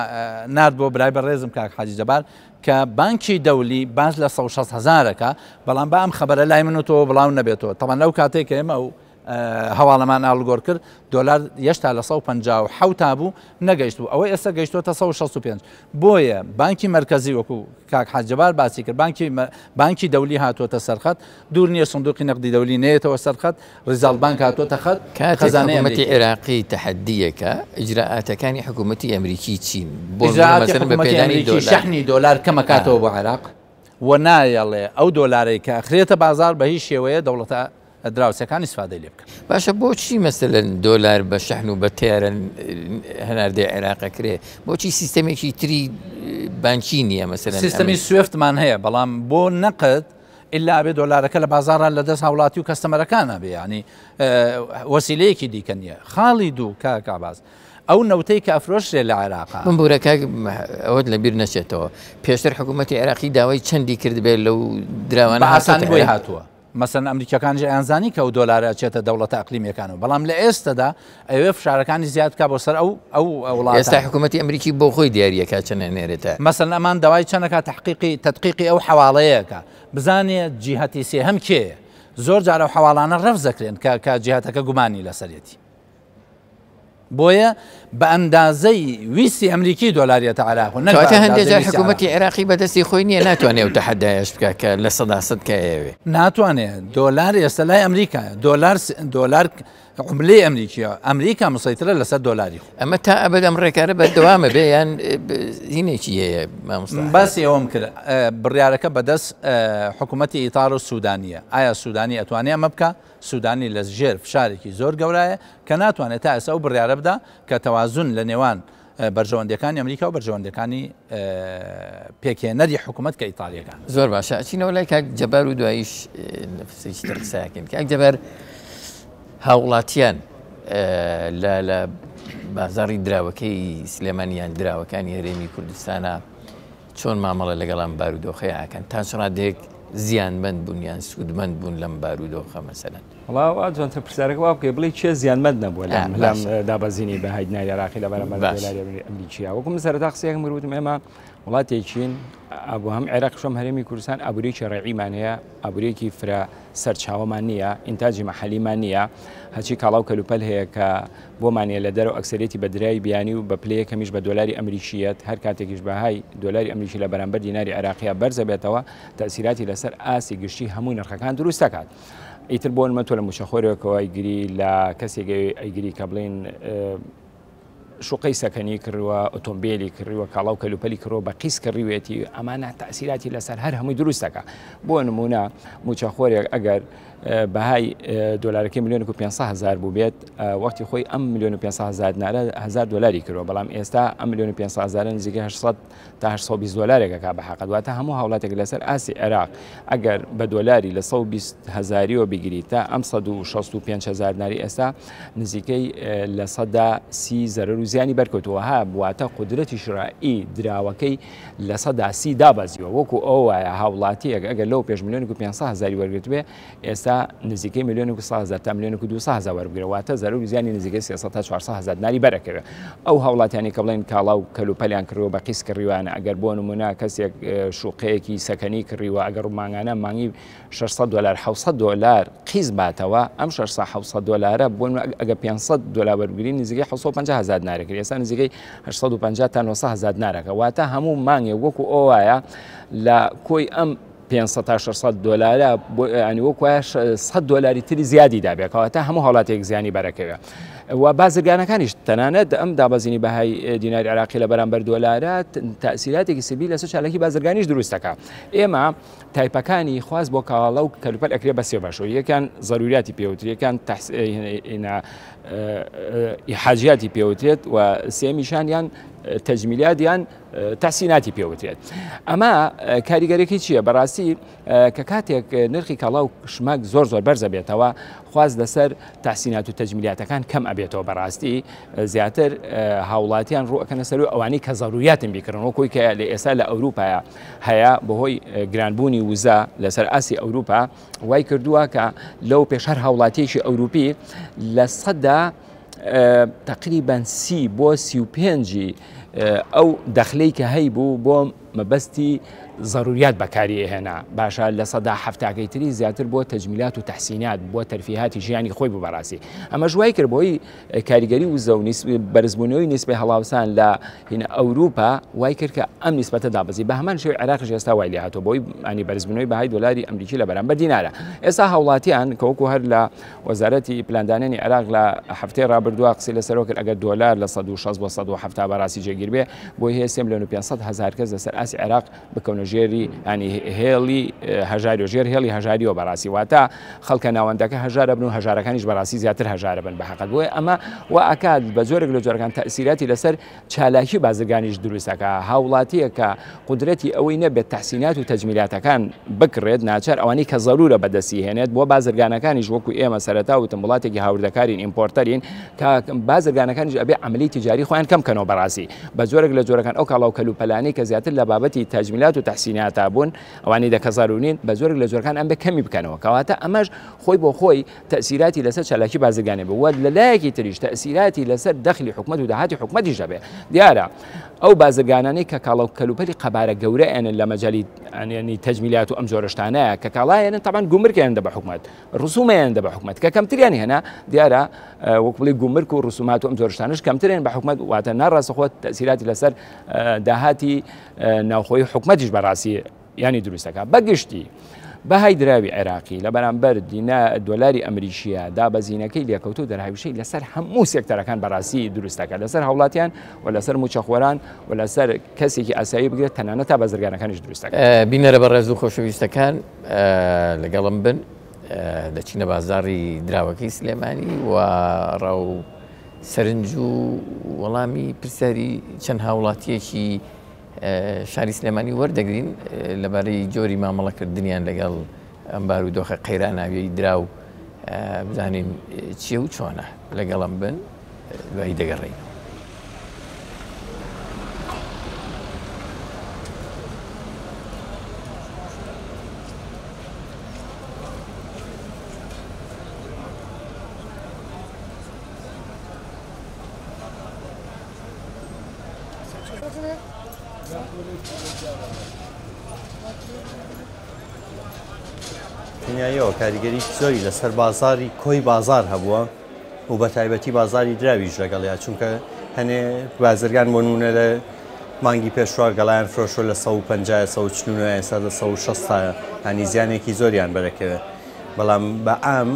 C: نارد بۆ برای بەڕێزم کاک حاجی جەبار کە بانکی دەولی باس لە 160 هەزارەکە بەڵام با ئەم خەبەرە لای من و تۆ بڵاو نەبێتەوە تەمان لەو کاتێک کە ئێمە ئەو هەواڵەمان ئاڵوگۆڕ کرد، دۆلار یەشتا لە 157 تا بوو نەگەیشت بوو، ئەوەی ئێستا گەیشتووەتە 165. بۆیە بانکی مەرکەزی وەکو کاک حاج جەبار باسی کرد، بانکی بانکی دەولی هاتووەتە سەر خەت، دوور نییە سندوقی نەقدی دەولی نەیەتەوە سەر خەت، ڕیزاڵ بانک هاتووەتە خەت،
A: کاتێک
C: خەزانەی
A: حکوومەتی
C: ئەمریکی.
A: عێراقی تەحەدییەکە، ئیجرائاتەکانی حکوومەتی ئەمریکی چین؟ بۆ نموونە
C: ئیجرائاتی
A: مەسەلەن بە
C: حکوومەتی
A: پێدانی
C: ئەمریکی
A: دۆلار.
C: شەحنی دۆلار کەمەکاتەوە بۆ عێراق و نایەڵێ ئەو دۆلارەی کە ئەخرێتە بازاڕ بە هیچ شێوەیە دەوڵەتە دراوسێکان ئیسفادەی لێ بکەن.
A: باشە بۆچی مەسەلەن دۆلار بە شەحن و بە تەیارە هەناردەی عێراق ئەکرێ؟ بۆچی سیستەمێکی تری بانکی نییە مەسەلەن؟
C: سیستەمی سوێفتمان هەیە بەڵام بۆ نەقد ئیلا ئەبێ دۆلارەکە لە بازاڕا لە دەست هاوڵاتی و customer ەکانا بێ یانی وەسیلەیەکی دیکە نییە. خاڵی دوو کاک عەباس ئەو نەوتەی کە ئەفرۆشرێ لە عێراقا.
A: بمبورە کاک ئەوەت لە بیر نەچێتەوە پێشتر حکوومەتی عێراقی داوای چەندی کردبێ لەو دراوانە
C: بە ئاسانی بۆی هاتووە. مەسەلەن ئەمریکیەکانیش ئەیانزانی کە ئەو دۆلارە ئەچێتە دەوڵەتە ئەقلیمیەکانەوە بەڵام لە ئێستەدا ئەیەوێ فشارەکانی زیاد بکا بۆ سەر ئەو ئەو وڵاتانە.
A: ئێستا حکوومەتی ئەمریکی بۆ خۆی دیاریەکا چەند ئەنێرێتە.
C: مەسەلەن ئەمان داوای چەند ئەکا تەحقیقی تەدقیقی ئەو حەواڵەیە ئەکا بزانێ جیهەتی سێهەم کێیە زۆر جار ئەو حەواڵانە ڕەفز ئەکرێن کە کە جیهەتەکە گومانی لەسەرێتی. بۆیە بە ئەندازەی ویستی ئەمریکی دۆلار یەتە عێراق و نەک بە
A: کەواتە هەندێک
C: ئەندازەی
A: جار
C: ویستی
A: حکوومەتی
C: عێراق.
A: عێراقی بەدەستی خۆی نییە ناتوانێ ئەو تەحەدایەش بکا کە 100% کە ئەیەوێ.
C: ناتوانێ، دۆلار ئێستا لای ئەمریکایە، دۆلار دۆلار عوملەی ئەمریکیە، ئەمریکا مسەیترە لەسەر دۆلاری خۆی.
A: ئەمە تا ئەبەد ئەم ڕێکارە بەردەوامە بێ یان هینێکی هەیە مامۆستا؟
C: باسی ئەوەم کرد بڕیارەکە بەدەست حکوومەتی ئیتار و سوودانییە، ئایا سوودانی ئەتوانێ ئەمە بکا؟ سودانی لە ژێر فشارێکی زۆر گەورایە کە ناتوانێت تا ئێستا ئەو بڕیارە بدا کە تەوازن لە نێوان بەرژەوەندیەکانی ئەمریکا و بەرژەوەندیەکانی پێکهێنەری حکوومەت کە ئیتالیەکان.
A: زۆر باشە ئەچینەوە لای کاک جەبار و دواییش نفسێکی تر قسەکەین. کاک جەبار هاوڵاتیان لە لە بازاڕی دراوەکەی سلێمانی یان دراوەکانی هەرێمی کوردستانە چۆن مامەڵە لەگەڵ ئەم بارودۆخەی ئاکەن؟ تا چ ڕادەیەک زیانمەند بوون یان سوودمەند بوون لەم بارودۆخە مەسەلەن؟
B: وەڵا وا جوانتر پرسیارەکە وا بکەی بڵێی کێ زیانمەند نەبووە لەم لەم دابەزینی بەهای دیناری عێراقی لە بەرامبەر دۆلاری ئەمریکیە؟ وەکو من سەرەتا قسەیەکم کرد وتم ئێمە وڵاتێکین ئابوو هەم عێراق شەم هەرێمی کوردستان ئابووریی ڕێعیمان هەیە، ئابووریەکی فرە سەرچاوەمان نییە، ئینتاجی مەحەلیمان نییە، هەرچی کاڵا و کەلوپەل هەیە کە بۆمان هەیە لە دەرەوە ئەکسەریەتی بە دراوی بیانی و بە پلەی یەکەمیش بە دۆلاری ئەمریکییەت، هەر کاتێکیش بەهای دۆلاری ئەمریکی لە بەرامبەر دیناری عێراقییا بەرزەبێتەوە تەئسیراتی لەسەر ئاستی گشتی هەموو نرخەکان دروست دەکات. ئیتر بۆ نمە تۆ لە مووچەخۆرێکەوە ئەیگری لە کەسێک ئەیگری کە بڵێین شوقەی سەکەنی کڕیوە، ئۆتۆمبێلی کڕیوە، کاڵا و کەلوپەلی کڕیوە، بە قیست کڕیوێتی، ئەمانە تەئسیراتی لەسەر هەر هەمووی دروست دەکا. بۆ نموونە مووچەخۆرێک ئەگەر بەهای دۆلارەکەی ملیۆنێک و 500 هەزار بووبێت، وەختی خۆی ئەم ملیۆن و 500 هەزار دینارە 1000 دۆلاری کردووە، بەڵام ئێستا ئەم ملیۆن و 500 هەزارە نزیکەی 800 تا 820 دۆلارێک ئەکا بە حەقت. واتە هەموو هاوڵاتێک لەسەر ئاستی عێراق ئەگەر بە دۆلاری لە 120 هەزاریەوە بگری تا ئەم 165 هەزار دیناری ئێستا نزیکەی 30% زەرەر و زیانی بەرکەوتووە. ها واتە قودرەتی شرایی دراوەکەی 30% دابەزیوە. وەکو ئەوە وایە هاوڵاتیەک ئەگەر لەو پێش ملیۆنێک و 500 هەزاری وەرگرتبێ ئێستا نزیکەی ملیۆنێک و 100 هەزار تا ملیۆنێک و 200 هەزار وەربگرە، واتە زەرەر و زیانی نزیکەی 300 تا 400 هەزار دیناری بەرەکەوێ. ئەو هاوڵاتیانی کە بڵێن کاڵا و کەلوپەلیان کڕیوە بە قیست کڕیوانە، ئەگەر بۆ نمونە کەسێک شوقەیەکی سەکەنی کڕیوە ئەگەر مانگانە مانگی 600 دۆلار 700 دۆلار قیست باتەوە، ئەم 600 700 دۆلارە بۆ نمونە ئەگەر 500 دۆلار وەربگری نزیکەی 750 هەزار دینارێک، ئێستا نزیکەی 850 تا 900 هەزار دینارەکە. واتە هەموو مانگێک وەکو ئەو وایە لە کۆی ئەم 500 تا 600 دۆلارە بۆ ینی وەکو وایە 100 دۆلاری تری زیادی دابێت، کەواتە هەموو هاوڵاتیەک زیانی بەرەکەوێت. و بازرگانەکانیش تەنانەت ئەم دابەزینی بەهای دیناری عێراقی لە بەرامبەر دۆلارە تەئسیراتێکی سلبی لەسەر چالاکی بازرگانیش دروست دەکات. ئێمە تایپەکانی خواست بۆ کاڵا و کەلوپەل ئەکرێ بە سێ بەشەوە، یەکیان زەروریاتی پێوترێت، یەکیان حاجیاتی پێوترێت و سێمیشان یان تەجمیلات یان تەحسیناتی پێوترێت. ئەمە کاریگەرێکی چییە؟ بەڕاستی کە کاتێک نرخی کاڵا و شمەک زۆر زۆر بەرزە بێتەوە خواست لەسەر تەحسینات و تەجمیلاتەکان کەم ئەبێتەوە. بەڕاستی زیاتر هاوڵاتیان ڕوەکەنە سەر ئەوانەی کە زەروریاتن بیکڕن، وەکوی کە لە ئێستا لە ئەوروپایە هەیە بەهۆی گرانبوونی وزە لەسەر ئاستی ئەوروپا وای کردووە کە لەو پێش هەر هاوڵاتیەکی ئەوروپی لە سەدا تقریبا 30 بۆ 35 ئەو دەخلەی کە هەیبوو بۆ مەبەستی زەروریات بەکاری ئەهێنا، باشە 70%کەی تری زیاتر بۆ تەجمیلات و تەحسینات بۆ تەرفیهاتی ژیانی خۆی بوو. بەڕاستی ئەمەش وای کرد بۆی کاریگەری وزە و بەرزبوونەوەی نیسبەی هەڵاوسان لە هینە ئەوروپا وای کرد کە ئەم نیسبەتە دابەزی. بە هەمان شێوەی عێراقیش ئێستا وای لێ هاتووە بۆی ئەنی بەرزبوونەوەی بەهای دۆلاری ئەمریکی لە بەرامبەر دینارە. ئێستا هاوڵاتیان کە وەکو هەر لە وەزارەتی پلاندانانی عێراق لە هەفتەی ڕابردووە قسەی لەسەرەوە کرد، ئەگەر دۆلار لە 160 بۆ 170 بەڕاستی جێگیر جێگیر بێ بۆی هەیە 3 ملیۆن و 500 هەزار کەس لەسەر ئاستی عێراق بکەونە ژێری ینی هێڵی هەژاری و ژێر هێڵی هەژاریەوە بەڕاستی واتە خەڵکە ناوەندەکە هەژارە بن و هەژارەکانیش بەڕاستی زیاتر هەژارە بن بە حەقت بۆیە ئەمە وا ئەکات بە جۆرێک لە جۆرەکان تەئسیراتی لەسەر چالاکی بازرگانیش دروست ئەکا هاوڵاتیەک کە قودرەتی ئەوەی نەبێت تەحسینات و تەجمیلاتەکان بکڕێت ناچار ئەوانەی کە زەرورە بەدەستی هێنێت بۆ بازرگانەکانیش وەکو ئێمە سەرەتا وتم وڵاتێکی هاوردەکارین ئیمپۆرتەرین کە بازرگانەکانیش ئەبێ عەمەلی تیجاری خۆیان کەم کەنەوە بەڕاستی بە جۆرێک لە جۆرەکان ئەو کاڵا و کەلوپەلانەی کە زیاتر لە بابەتی تەجمیلات و تەحسیناتا بوون ئەوانەی دەکە زەرورین بە جۆرێک لە جۆرەکان ئەم بێ کەمی بکەنەوە کەواتە ئەمەش خۆی بۆ خۆی تەئسیراتی لەسەر چالاکی بازرگانی بوو و لە لایەکی تریش تەئسیراتی لەسەر دەخلی حکومەت و داهاتی حکومەتیش دەبێ دیارە ئەو بازرگانانەی کە کاڵا و کەلوپەلی قەبارە گەورە ئەنن لە مەجالی ئەنێنی تەجمیلات و ئەم جۆرە شتانەیە کە کاڵایەنن تەبان گومرکیان دە بە حکومەت ڕسومیان دە بە حکومەت کە کەمتریان هێنا دیارە وەک بڵێ گومرک و ڕسومات و ئەم جۆرە شتانەش کەمترین بە حکومەت واتە ناڕاستەخۆ تەئسیراتی لەسەر داهاتی ناوخۆی حکومەتیش بەڕاستی یانی دروست دەکات. بە گشتی بەهای دراوی عێراقی لە بەرامبەر دینا دۆلاری ئەمریکییە دابەزینەکەی لێکەوتە و دەرهاویشتەی لەسەر هەموو سێکتەرەکان بەڕاستی دروست دەکات لەسەر هاوڵاتیان و لەسەر مووچەخۆران و لەسەر کەسێکی ئاسایی بگرێت تەنانەت تا بازرگانەکانیش دروست دەکات.
A: بینەرە بەڕێز و خۆشەویستەکان لەگەڵم بن دەچینە بازاڕی دراوەکەی سلێمانی و ڕاو سەرنج و وەڵامی پرسیاری چەند هاوڵاتیەکی شاری سلێمانی وەردەگرین لەبارەی جۆری مامەڵەکردنیان لەگەڵ ئەم بارودۆخە قەیراناویەی دراو بزانین چیە و چۆنە لەگەڵم بن دوایی دەگەڕێینەوە.
D: دنیاییەوە کاریگەری زۆری لەسەر بازاری کۆی بازار هەبووە و بە تایبەتی بازاری دراویش لەگەڵیا چونکە هەنێ بازرگان بۆ نمونە لە مانگی پێشوە گەڵایان فرۆشۆ لە 150 149 ئێستا لە 160 هەنی زیانێکی زۆریان بەرەکەوێت بەڵام بە عام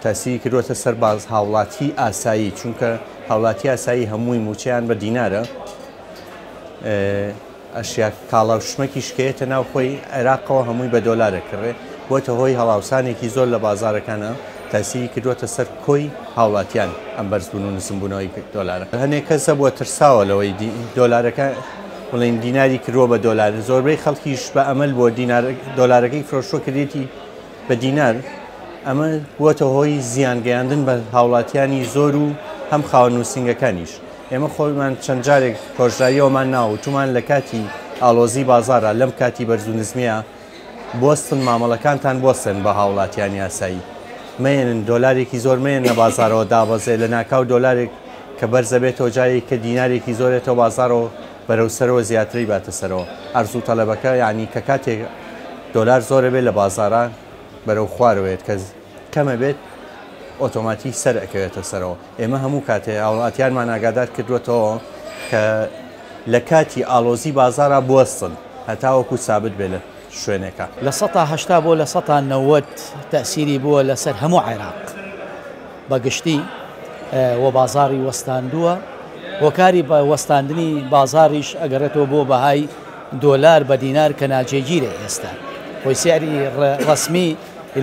D: تاسیری کردووەتە سەر باز هاوڵاتی ئاسایی چونکە هاوڵاتی ئاسایی هەمووی موچەیان بە دینارە ئەشیا کاڵا و شمەکیش کە یەتە ناو خۆی عێراقەوە هەمووی بە دۆلارە کڕێ بۆتە هۆی هەڵاوسانێکی زۆر لە بازارەکانە تاسیری کردووەتە سەر کۆی هاوڵاتیان ئەم بەرزبوون و نزمبوونەوەی دۆلارە هەنێک کەس هەبووە ترساوە لەوەی دۆلارەکە بڵێن دیناری کردووە بە دۆلار زۆربەی خەڵکیش بە ئەمەل بۆ دینار دۆلارەکەی فرۆشتووە کردێتی بە دینار، ئەمە بووەتە هۆی زیان گەیاندن بە هاوڵاتیانی زۆر و هەم خاوەن نووسینگەکانیش. ئێمە خۆمان چەند جارێک هۆشدارییەوەمان ناوە وتومان لە کاتی ئاڵۆزی بازاڕا لەم کاتی بەرز و نزمییە بوەستن مامەڵەکانتان بوەستێن بە هاوڵاتیانی ئاسایی مەیەنن دۆلارێکی زۆر مەیەننە بازاڕەوە دابەزێ لەناکاو دۆلارێک کە بەرزەبێتەوە جارێک کە دینارێکی زۆرێتەوە بازاڕەوە بەرەو سەرەوە زیاتری باتە سەرەوە عەرز و تەلەبەکە یانی کە کاتێک دۆلار زۆرە بێت لە بازارا بەرەو خوارەوەیەت کە کەمە بێت ئۆتۆماتیک سەر ئەکەوێتە سەرەوە ئێمە هەموو کاتێ هاوڵاتیانمان ئاگادار کردووەتەوە کە لە کاتی ئاڵۆزی بازارا بوەستن هەتاوەکو سابت بێت لە شوێنێکا.
E: 80% بۆ 90% تەئسیری بووە لەسەر هەموو عێراق بە گشتی و بازاڕی وەستاندووە، هۆکاری وەستاندنی بازاڕیش ئەگەڕێتەوە بۆ بەهای دۆلار بە دینار کە ناجێگیرە ئێستا خۆی سعری ڕەسمی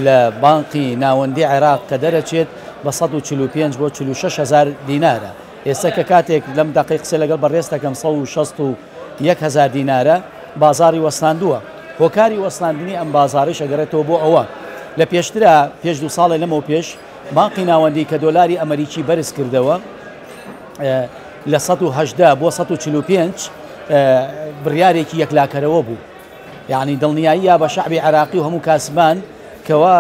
E: لە بانقی ناوەندی عێراق کە دەرەچێت بە 145 بۆ 46 هەزار دینارە ئێستا کە کاتێک لەم دەقەی قسە لەگەڵ بەڕێز دەکەم 161 هەزار دینارە بازاڕی وەستاندووە هۆکاری وەستاندنی ئەم بازاڕیش ئەگەڕێتەوە بۆ ئەوە لە پێشترا پێش دوو ساڵێ لەمەو پێش بانقی ناوەندی کە دۆلاری ئەمریکی بەرز کردەوە لە 118 بۆ 145 بڕیارێکی یەکلاکەرەوە بوو یعنی دڵنیاییە بە شەعبی عراقی و هەموو کاسبان کەوا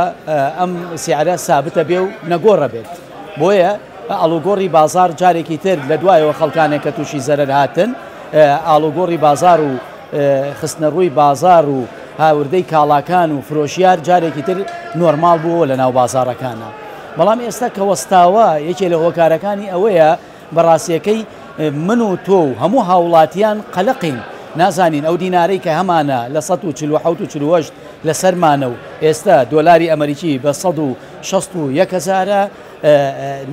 E: ئەم سعرە سابتە بێ و نەگۆڕە بێت بۆیە ئاڵوگۆڕی بازار جارێکی تر لە دوایەوە خەڵکانێک کە تووشی زەرەر هاتن ئاڵوگۆڕی بازار و خستنەڕووی بازاڕ و هاوردەی کاڵاکان و فرۆشیار جارێکی تر نۆرماڵ بووەوە لە ناو بازاڕەکانا. بەڵام ئێستا کە وەستاوە یەکێ لە هۆکارەکانی ئەوەیە بە ڕاستیەکەی من و تۆ و هەموو هاوڵاتیان قەلەقین نازانین ئەو دینارەی کە هەمانە لە 147 و 48 لەسەرمانە و ئێستا دۆلاری ئەمریکی بە 161 هەزارە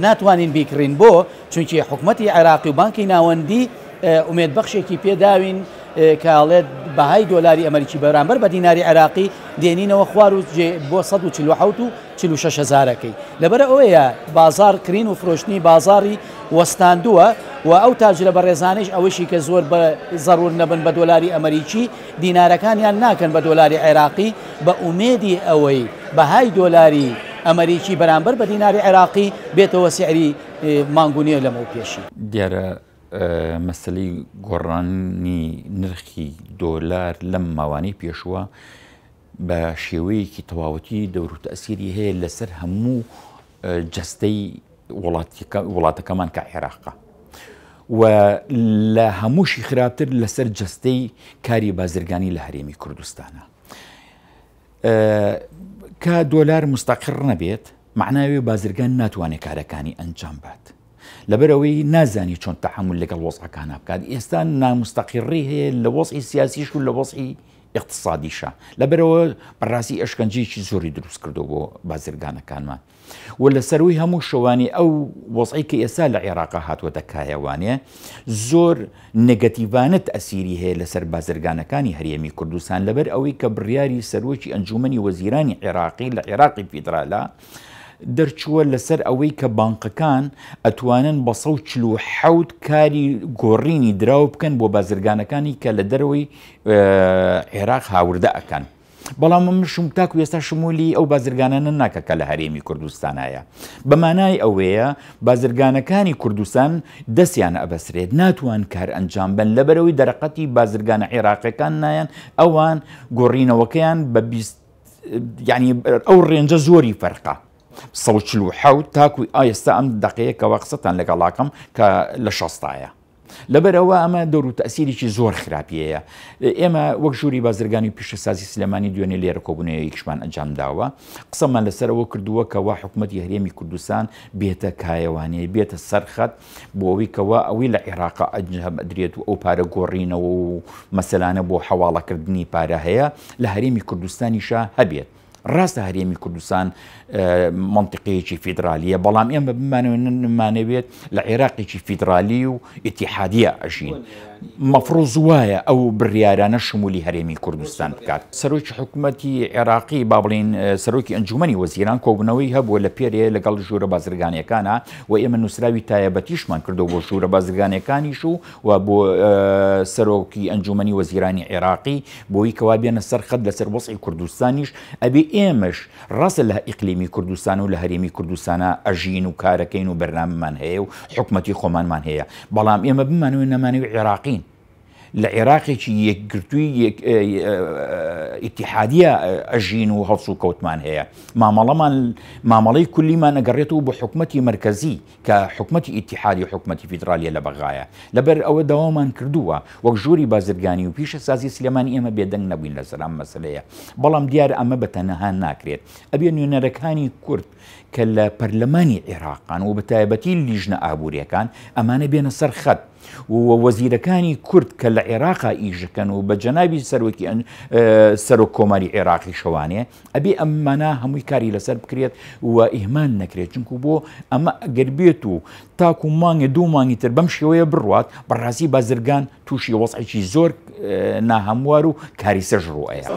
E: ناتوانین بیکڕین بۆ چونکی حکومەتی عێراقی و بانکی ناوەندی ئومێد بەخشێکی پێداوین کە ئەڵێت بەهای دۆلاری ئەمریکی بەرامبەر بە دیناری عێراقی دێنینەوە خوار و بۆ 147 و 46 هەزارەکەی. لەبەر ئەوەیە بازار کرین و فرۆشتنی بازاری وەستاندووە و ئەو تاجرە بەڕێزانەیش ئەوەشی کە زۆر بە زەرور نەبن بە دۆلاری ئەمریکی دینارەکانیان ناکەن بە دۆلاری عێراقی بە ئومێدی ئەوەی بەهای دۆلاری ئەمریکی بەرامبەر بە دیناری عێراقی بێتەوە سعری مانگ و نیو لەمەو پێشی.
F: دیارە مەسەلەی گۆڕانی نرخی دۆلار لەم ماوانەی پێشووە بە شێوەیەکی تەواوەتی دەور و تەسیری هەیە لەسەر هەموو جەستەی وڵاتەکەمان کە عێراقە و لە هەمووشی خراپتر لەسەر جەستەی کاری بازرگانی لە هەرێمی کوردستانە کە دۆلار مستەقر نەبێت معناوی بازرگان ناتوانێت کارەکانی ئەنجام بات لەبەرئەوەی نازانی چۆن تەعامول لەگەڵ وەزعەکانا بکات ئێستا نامستەقیڕی هەیە لە وەزعی سیاسیش و لە وەزعی ئیقتسادیشە لەبەرەوە بەڕاستی ئەشکەنجەیەکی زۆری دروست کردو بۆ بازرگانەکانمان و لە سەروی هەموو شەوانی ئەو وەزعی کە ئێستا لە عێراقا هاتووەتە کایەوانێ زۆر نگەتیڤانە تەسیری هەیە لەسەر بازرگانەکانی هەرێمی کوردستان لەبەر ئەوەی کە بڕیاری سەرۆکی ئەنجومەنی وەزیرانی عێراقی لە عێراقی فیدرالە دەرچووە لەسەر ئەوەی کە بانقەکان ئەتوانن بە 147 کاری گۆڕینی دراو بکەن بۆ بازرگانەکانی کە لە دەرەوەی عێراق هاوردە ئەکەن. بەڵام من شم تاکو ئێستا شمولی ئەو بازرگانانە ناکە کە لە هەرێمی کوردستانایە بە مانای ئەوەیە بازرگانەکانی کوردستان دەستیان ئەبەسرێت ناتوان کار ئەنجام بن لەبەرەوەی دەرەقەتی بازرگانە عێراقیەکان نایەن ئەوان گۆڕینەوەکەیان بە 20 یعنی ئەو ڕێنجە زۆری فەرقە 147 تاکو ئێستا ئەم دقەیە کەوا قسەتان لەگەڵاکەم کە لە شەستایە لەبەرئەوە ئەمە دەور و تەئسیرێکی زۆر خراپی هەیە. ئێمە وەک ژووری بازرگانی و پیشەسازی سلێمانی دوێنێ لێرە کۆبوونەوەیەکیشمان ئەنجام داوە. قسەمان لەسەر ئەوە کردووە کە وا حکومەتی هەرێمی کوردستان بێتە کایەوانێ، بێتە سەر خەت بۆ ئەوەی کە وا ئەوەی لە عێراقا ئەنجام ئەدرێت و ئەو پارە گۆڕینەوە و مەسەلانە بۆ حەواڵەکردنی پارە هەیە لە هەرێمی کوردستانیشا هەبێت. ڕاستە هەرێمی کوردستان مەنتیقەیەکی فیدرالیە بەڵام ئێمە بمانەوێت لە عێراقێکی فیدرالی و ئیتیحادیە ئەژین مەفروز وایە ئەو بڕیارانە شمولی هەرێمی کوردستان بکات. سەرۆکی حکومەتی عێراقی با بڵێین سەرۆکی ئەنجومەنی وەزیران کۆبوونەوەی هەبووە لە پێرێ لەگەڵ ژوورە بازرگانیەکانە و ئێمە نووسراوی تایەبەتیشمان کردەوە بۆ ژوورە بازرگانیەکانیش و و بۆ سەرۆکی ئەنجومەنی وەزیرانی عێراقی بۆی کەوا بێنە سەر خەت لەسەر وەزعی کوردستانیش ئەبێ ئێمەش ڕاستە لە ئیقلیمی کوردستان و لە هەرێمی کوردستانا ئەژین و کارەکەین و بەرنامەمان هەیە و حکومەتی خۆمانمان هەیە بەڵام ئێمە بمانەوێ نەمانەوێ عێراقین لە عێراقێکی یەکگرتووی ئیتیحادیە ئەژین و هەڵس و کەوتمان هەیە مامەڵەمان مامەڵەی کولیمان ئەگەڕێتەوە بۆ حکومەتی مەرکەزی کە حکومەتی ئیتیحادی و حکومەتی فیدرالیە لە بەغایە لەبەر ئەوە داوامان کردووە وەک ژووری بازرگانی و پیشەسازی سلێمانی ئێمە بێدەنگ نەبووین لەسەر ئەم مەسەلەیە بەڵام دیارە ئەمە بە تەنەها ناکرێت ئەبێ نوێنەرەکانی کورد کە لە پەرلەمانی عێراقان و بە تایبەتی لیژنە ئابووریەکان ئەمانە بێنە سەر خەت و وەزیرەکانی کورد کە لە عێراقا ئیشەکەن و بە جەنابی سەرۆکی سەرۆک کۆماری عێراقی شەوانێ ئەبێ ئەمانە هەمووی کاری لەسەر بکرێت و ئیهمال نەکرێت چونکو بۆ ئەمە ئەگەر بێت و تاکو مانگێ دوو مانگی تر بەم شێوەیە بڕوات بەڕاستی بازرگان تووشی وەزعێکی زۆر ناهەموار و کاریسەش ڕوئەیە.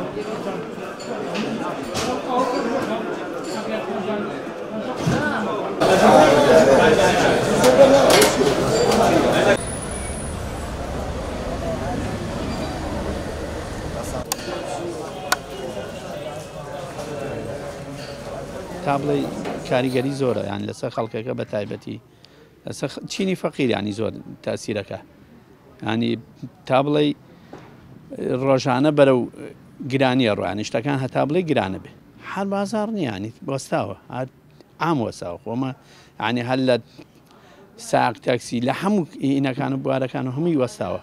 C: تا بڵێی کاریگەری زۆرە یان لەسەر خەڵکەکە بە تایبەتی لەسەر چینی فەقیر ینی زۆر تاسیرەکە ینی تا بڵێی ڕۆژانە بەرەو گرانیە ڕوانی شتەکان هەتا بڵێ گرانە بێ هەر بازار نییە ینی وەستاوە هەر عام وەساوە خۆمە ینی هەر لە ساق تاکسی لە هەموو ئینەکان و بوارەکان و هەمووی وەستاوە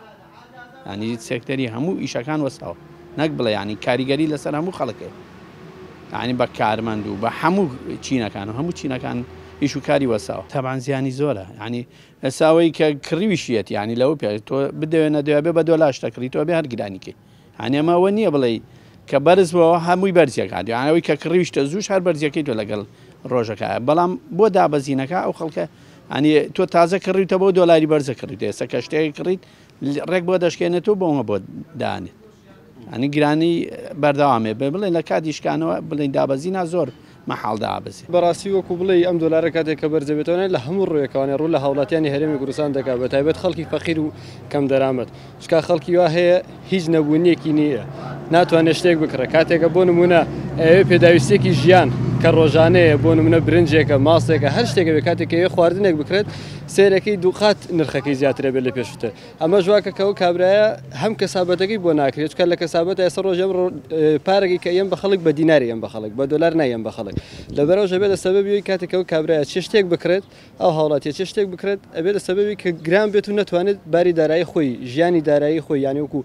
C: ینی سێکتەری هەموو ئیشەکان وەستاوە نەک بڵێ ینی کاریگەری لەسەر هەموو خەڵکێ ینی بە کارمەند و بە هەموو چینەکان و هەموو چینەکان ئیش و کاری وەساوە تەبان زیانی زۆرە ینی ئێساوەی کە کڕیویشیەت ینی لەوە پێ تۆ بدەوێ نەدەوێ بێ بە دۆلار شتە کڕی تۆ بێ هەر گرانیکەی یانی ئەمە ئەوە نییە بڵێی کە بەرز بووەوە هەمووی بەرزیەکات یان ئەوەی کە کڕیویشتە زووش هەر بەرزیەکەی تۆ لەگەڵ
G: ڕۆژەکە بەڵام بۆ دابەزینەکە ئەو خەڵکە ئەنی تۆ تازە کڕیتە بۆ دۆلاری بەرزە کڕیتە ئێستا کە شتێک کڕیت ڕێک بۆ دەشکێنێت و بۆمە بۆ دانێت ئەنی گرانی بەردەوامێ بێ بڵێن لە کاتی شکانەوە بڵێن دابەزینا زۆر مەحاڵ دابەزێ.
H: بەڕاستی وەکو بڵێی ئەم دۆلارە کاتێک کە بەرز دەبێتەوە لە هەموو ڕوویەکەوانێ ڕوو لە هاوڵاتیانی هەرێمی کوردستان دەکات بە تایبەت خەڵکی فەقیر و کەم دەرامەت چکا خەڵکی وا هەیە هیچ نەبوونیەکی نییە ناتوانێت شتێک بکڕێ کاتێکە بۆ نمونە ئەوێ پێداویستێکی ژیان کە ڕۆژانەیە بۆ نمونە برنجێکە ماسێکە هەر شتێکە بێ کاتێک ئەوێ خواردنێک بکرێت سێرەکەی دووقات نرخەکەی زیاترە بێت لە پێشووتر ئەمەش واکە کە ئەو کابرایە هەم کەسابەتەکەی بۆ ناکرێت چکە لە کەسابەت ئێستا ڕۆژ ئەم پارەکەی کە ئەم بە خەڵک بە دیناری ئەم بە خەڵک بە دۆلار نایەم بە خەڵک لەبەرەوە ئەبێتە سەبەبی ئەوەی کاتێک ئەو کابرایە چ شتێک بکڕێت ئەو هاوڵاتیە چ شتێک بکڕێت ئەبێتە سەبەبی کە گران بێت و نەتوانێت باری دارایی خۆی ژیانی دارایی خۆی یانی وەکو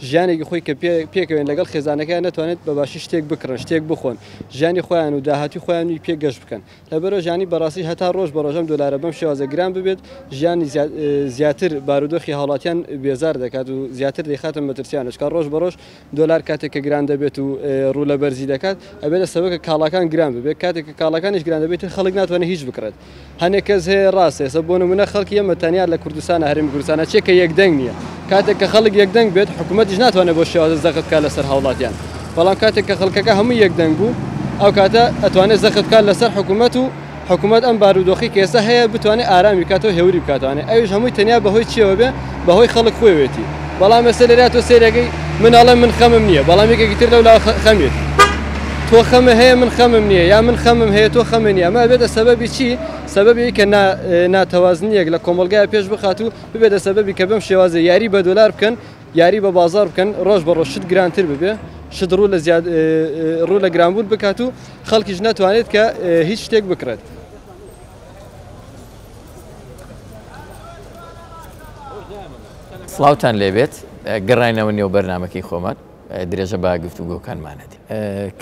H: ژیانێکی خۆی کە پێکەوێن لەگەڵ خێزانەکەیان نەتوانێت بە باشی شتێک بکڕن شتێک بخۆن ژیانی خۆیان و داهاتوی خۆیانی پێ گەش بکەن لەبەرئەوە ژیانی بەڕاستی هەتا ڕۆژ بە ڕۆژ ئەم دۆلارە بەم شێوازە گران ببێت ژیانی زیاتر بارودۆخی هاوڵاتیان بێزار دەکات و زیاتر دەیخاتە مەترسیانە چکا ڕۆژ بە ڕۆژ دۆلار کاتێک کە گران دەبێت و ڕوو لە بەرزی دەکات ئەبێتە سەبەب کە کاڵاکان گران ببێت کاتێک کە کاڵاکانیش گران دەبێت تر خەڵک ناتوانێت هیچ بکڕێت هەنێک کەس هەیە ڕاستە ئێستا بۆ نمونە خەڵکی ئێمە تەنیا لە کوردستانە هەرێمی کوردستانە چێ کە یەکدەنگ نییە کاتێک کە خەڵک یەکدەنگ بێت حکوومەتیش ناتوانێت بۆ شێوازە زەخت بکات لەسەر هاوڵاتیان بەڵام کاتێک کە خەڵکەکە هەموو یەکدەنگ بوو ئەو کاتە ئەتوانێت زەخت بکات لەسەر حکوومەت و حکوومەت ئەم بارودۆخی کە ئێستا هەیە بتوانێت ئارامی بکاتەوە هێوری بکاتوانێت ئەویش هەمووی تەنیا بەهۆی چیەوە بێ بەهۆی خەڵک خۆیەتی بەڵام ئێستا لێرە تۆ سەیرەکەی من ئەڵێم من خەمم نییە بەڵام یەکێکی تر لەولا خەمیەتی تۆ خەمە هەیە من خەمم نییە یا من خەمم هەیە تۆ خەمە نییە ئەمە ئەبێتە سەبەبی چی سەبەبی کە ناتەوازنیەک لە کۆمەڵگای پێش بخات و ببێتە سەبەبی کە بەم شێوازە یاری بە دۆلار بکەن یاری بە بازار بکەن ڕۆژ بە ڕۆژ شت گرانتر ببێ شت ڕوو لە زیاد ڕوو لە گرانبوون بکات و خەڵکیش ناتوانێت کە هیچ شتێک بکڕێت.
A: سڵاوتان لێبێت گەڕاینەوە نێو بەرنمەکەی خۆمان درێژە بە گفتوگۆکانمانەدەین.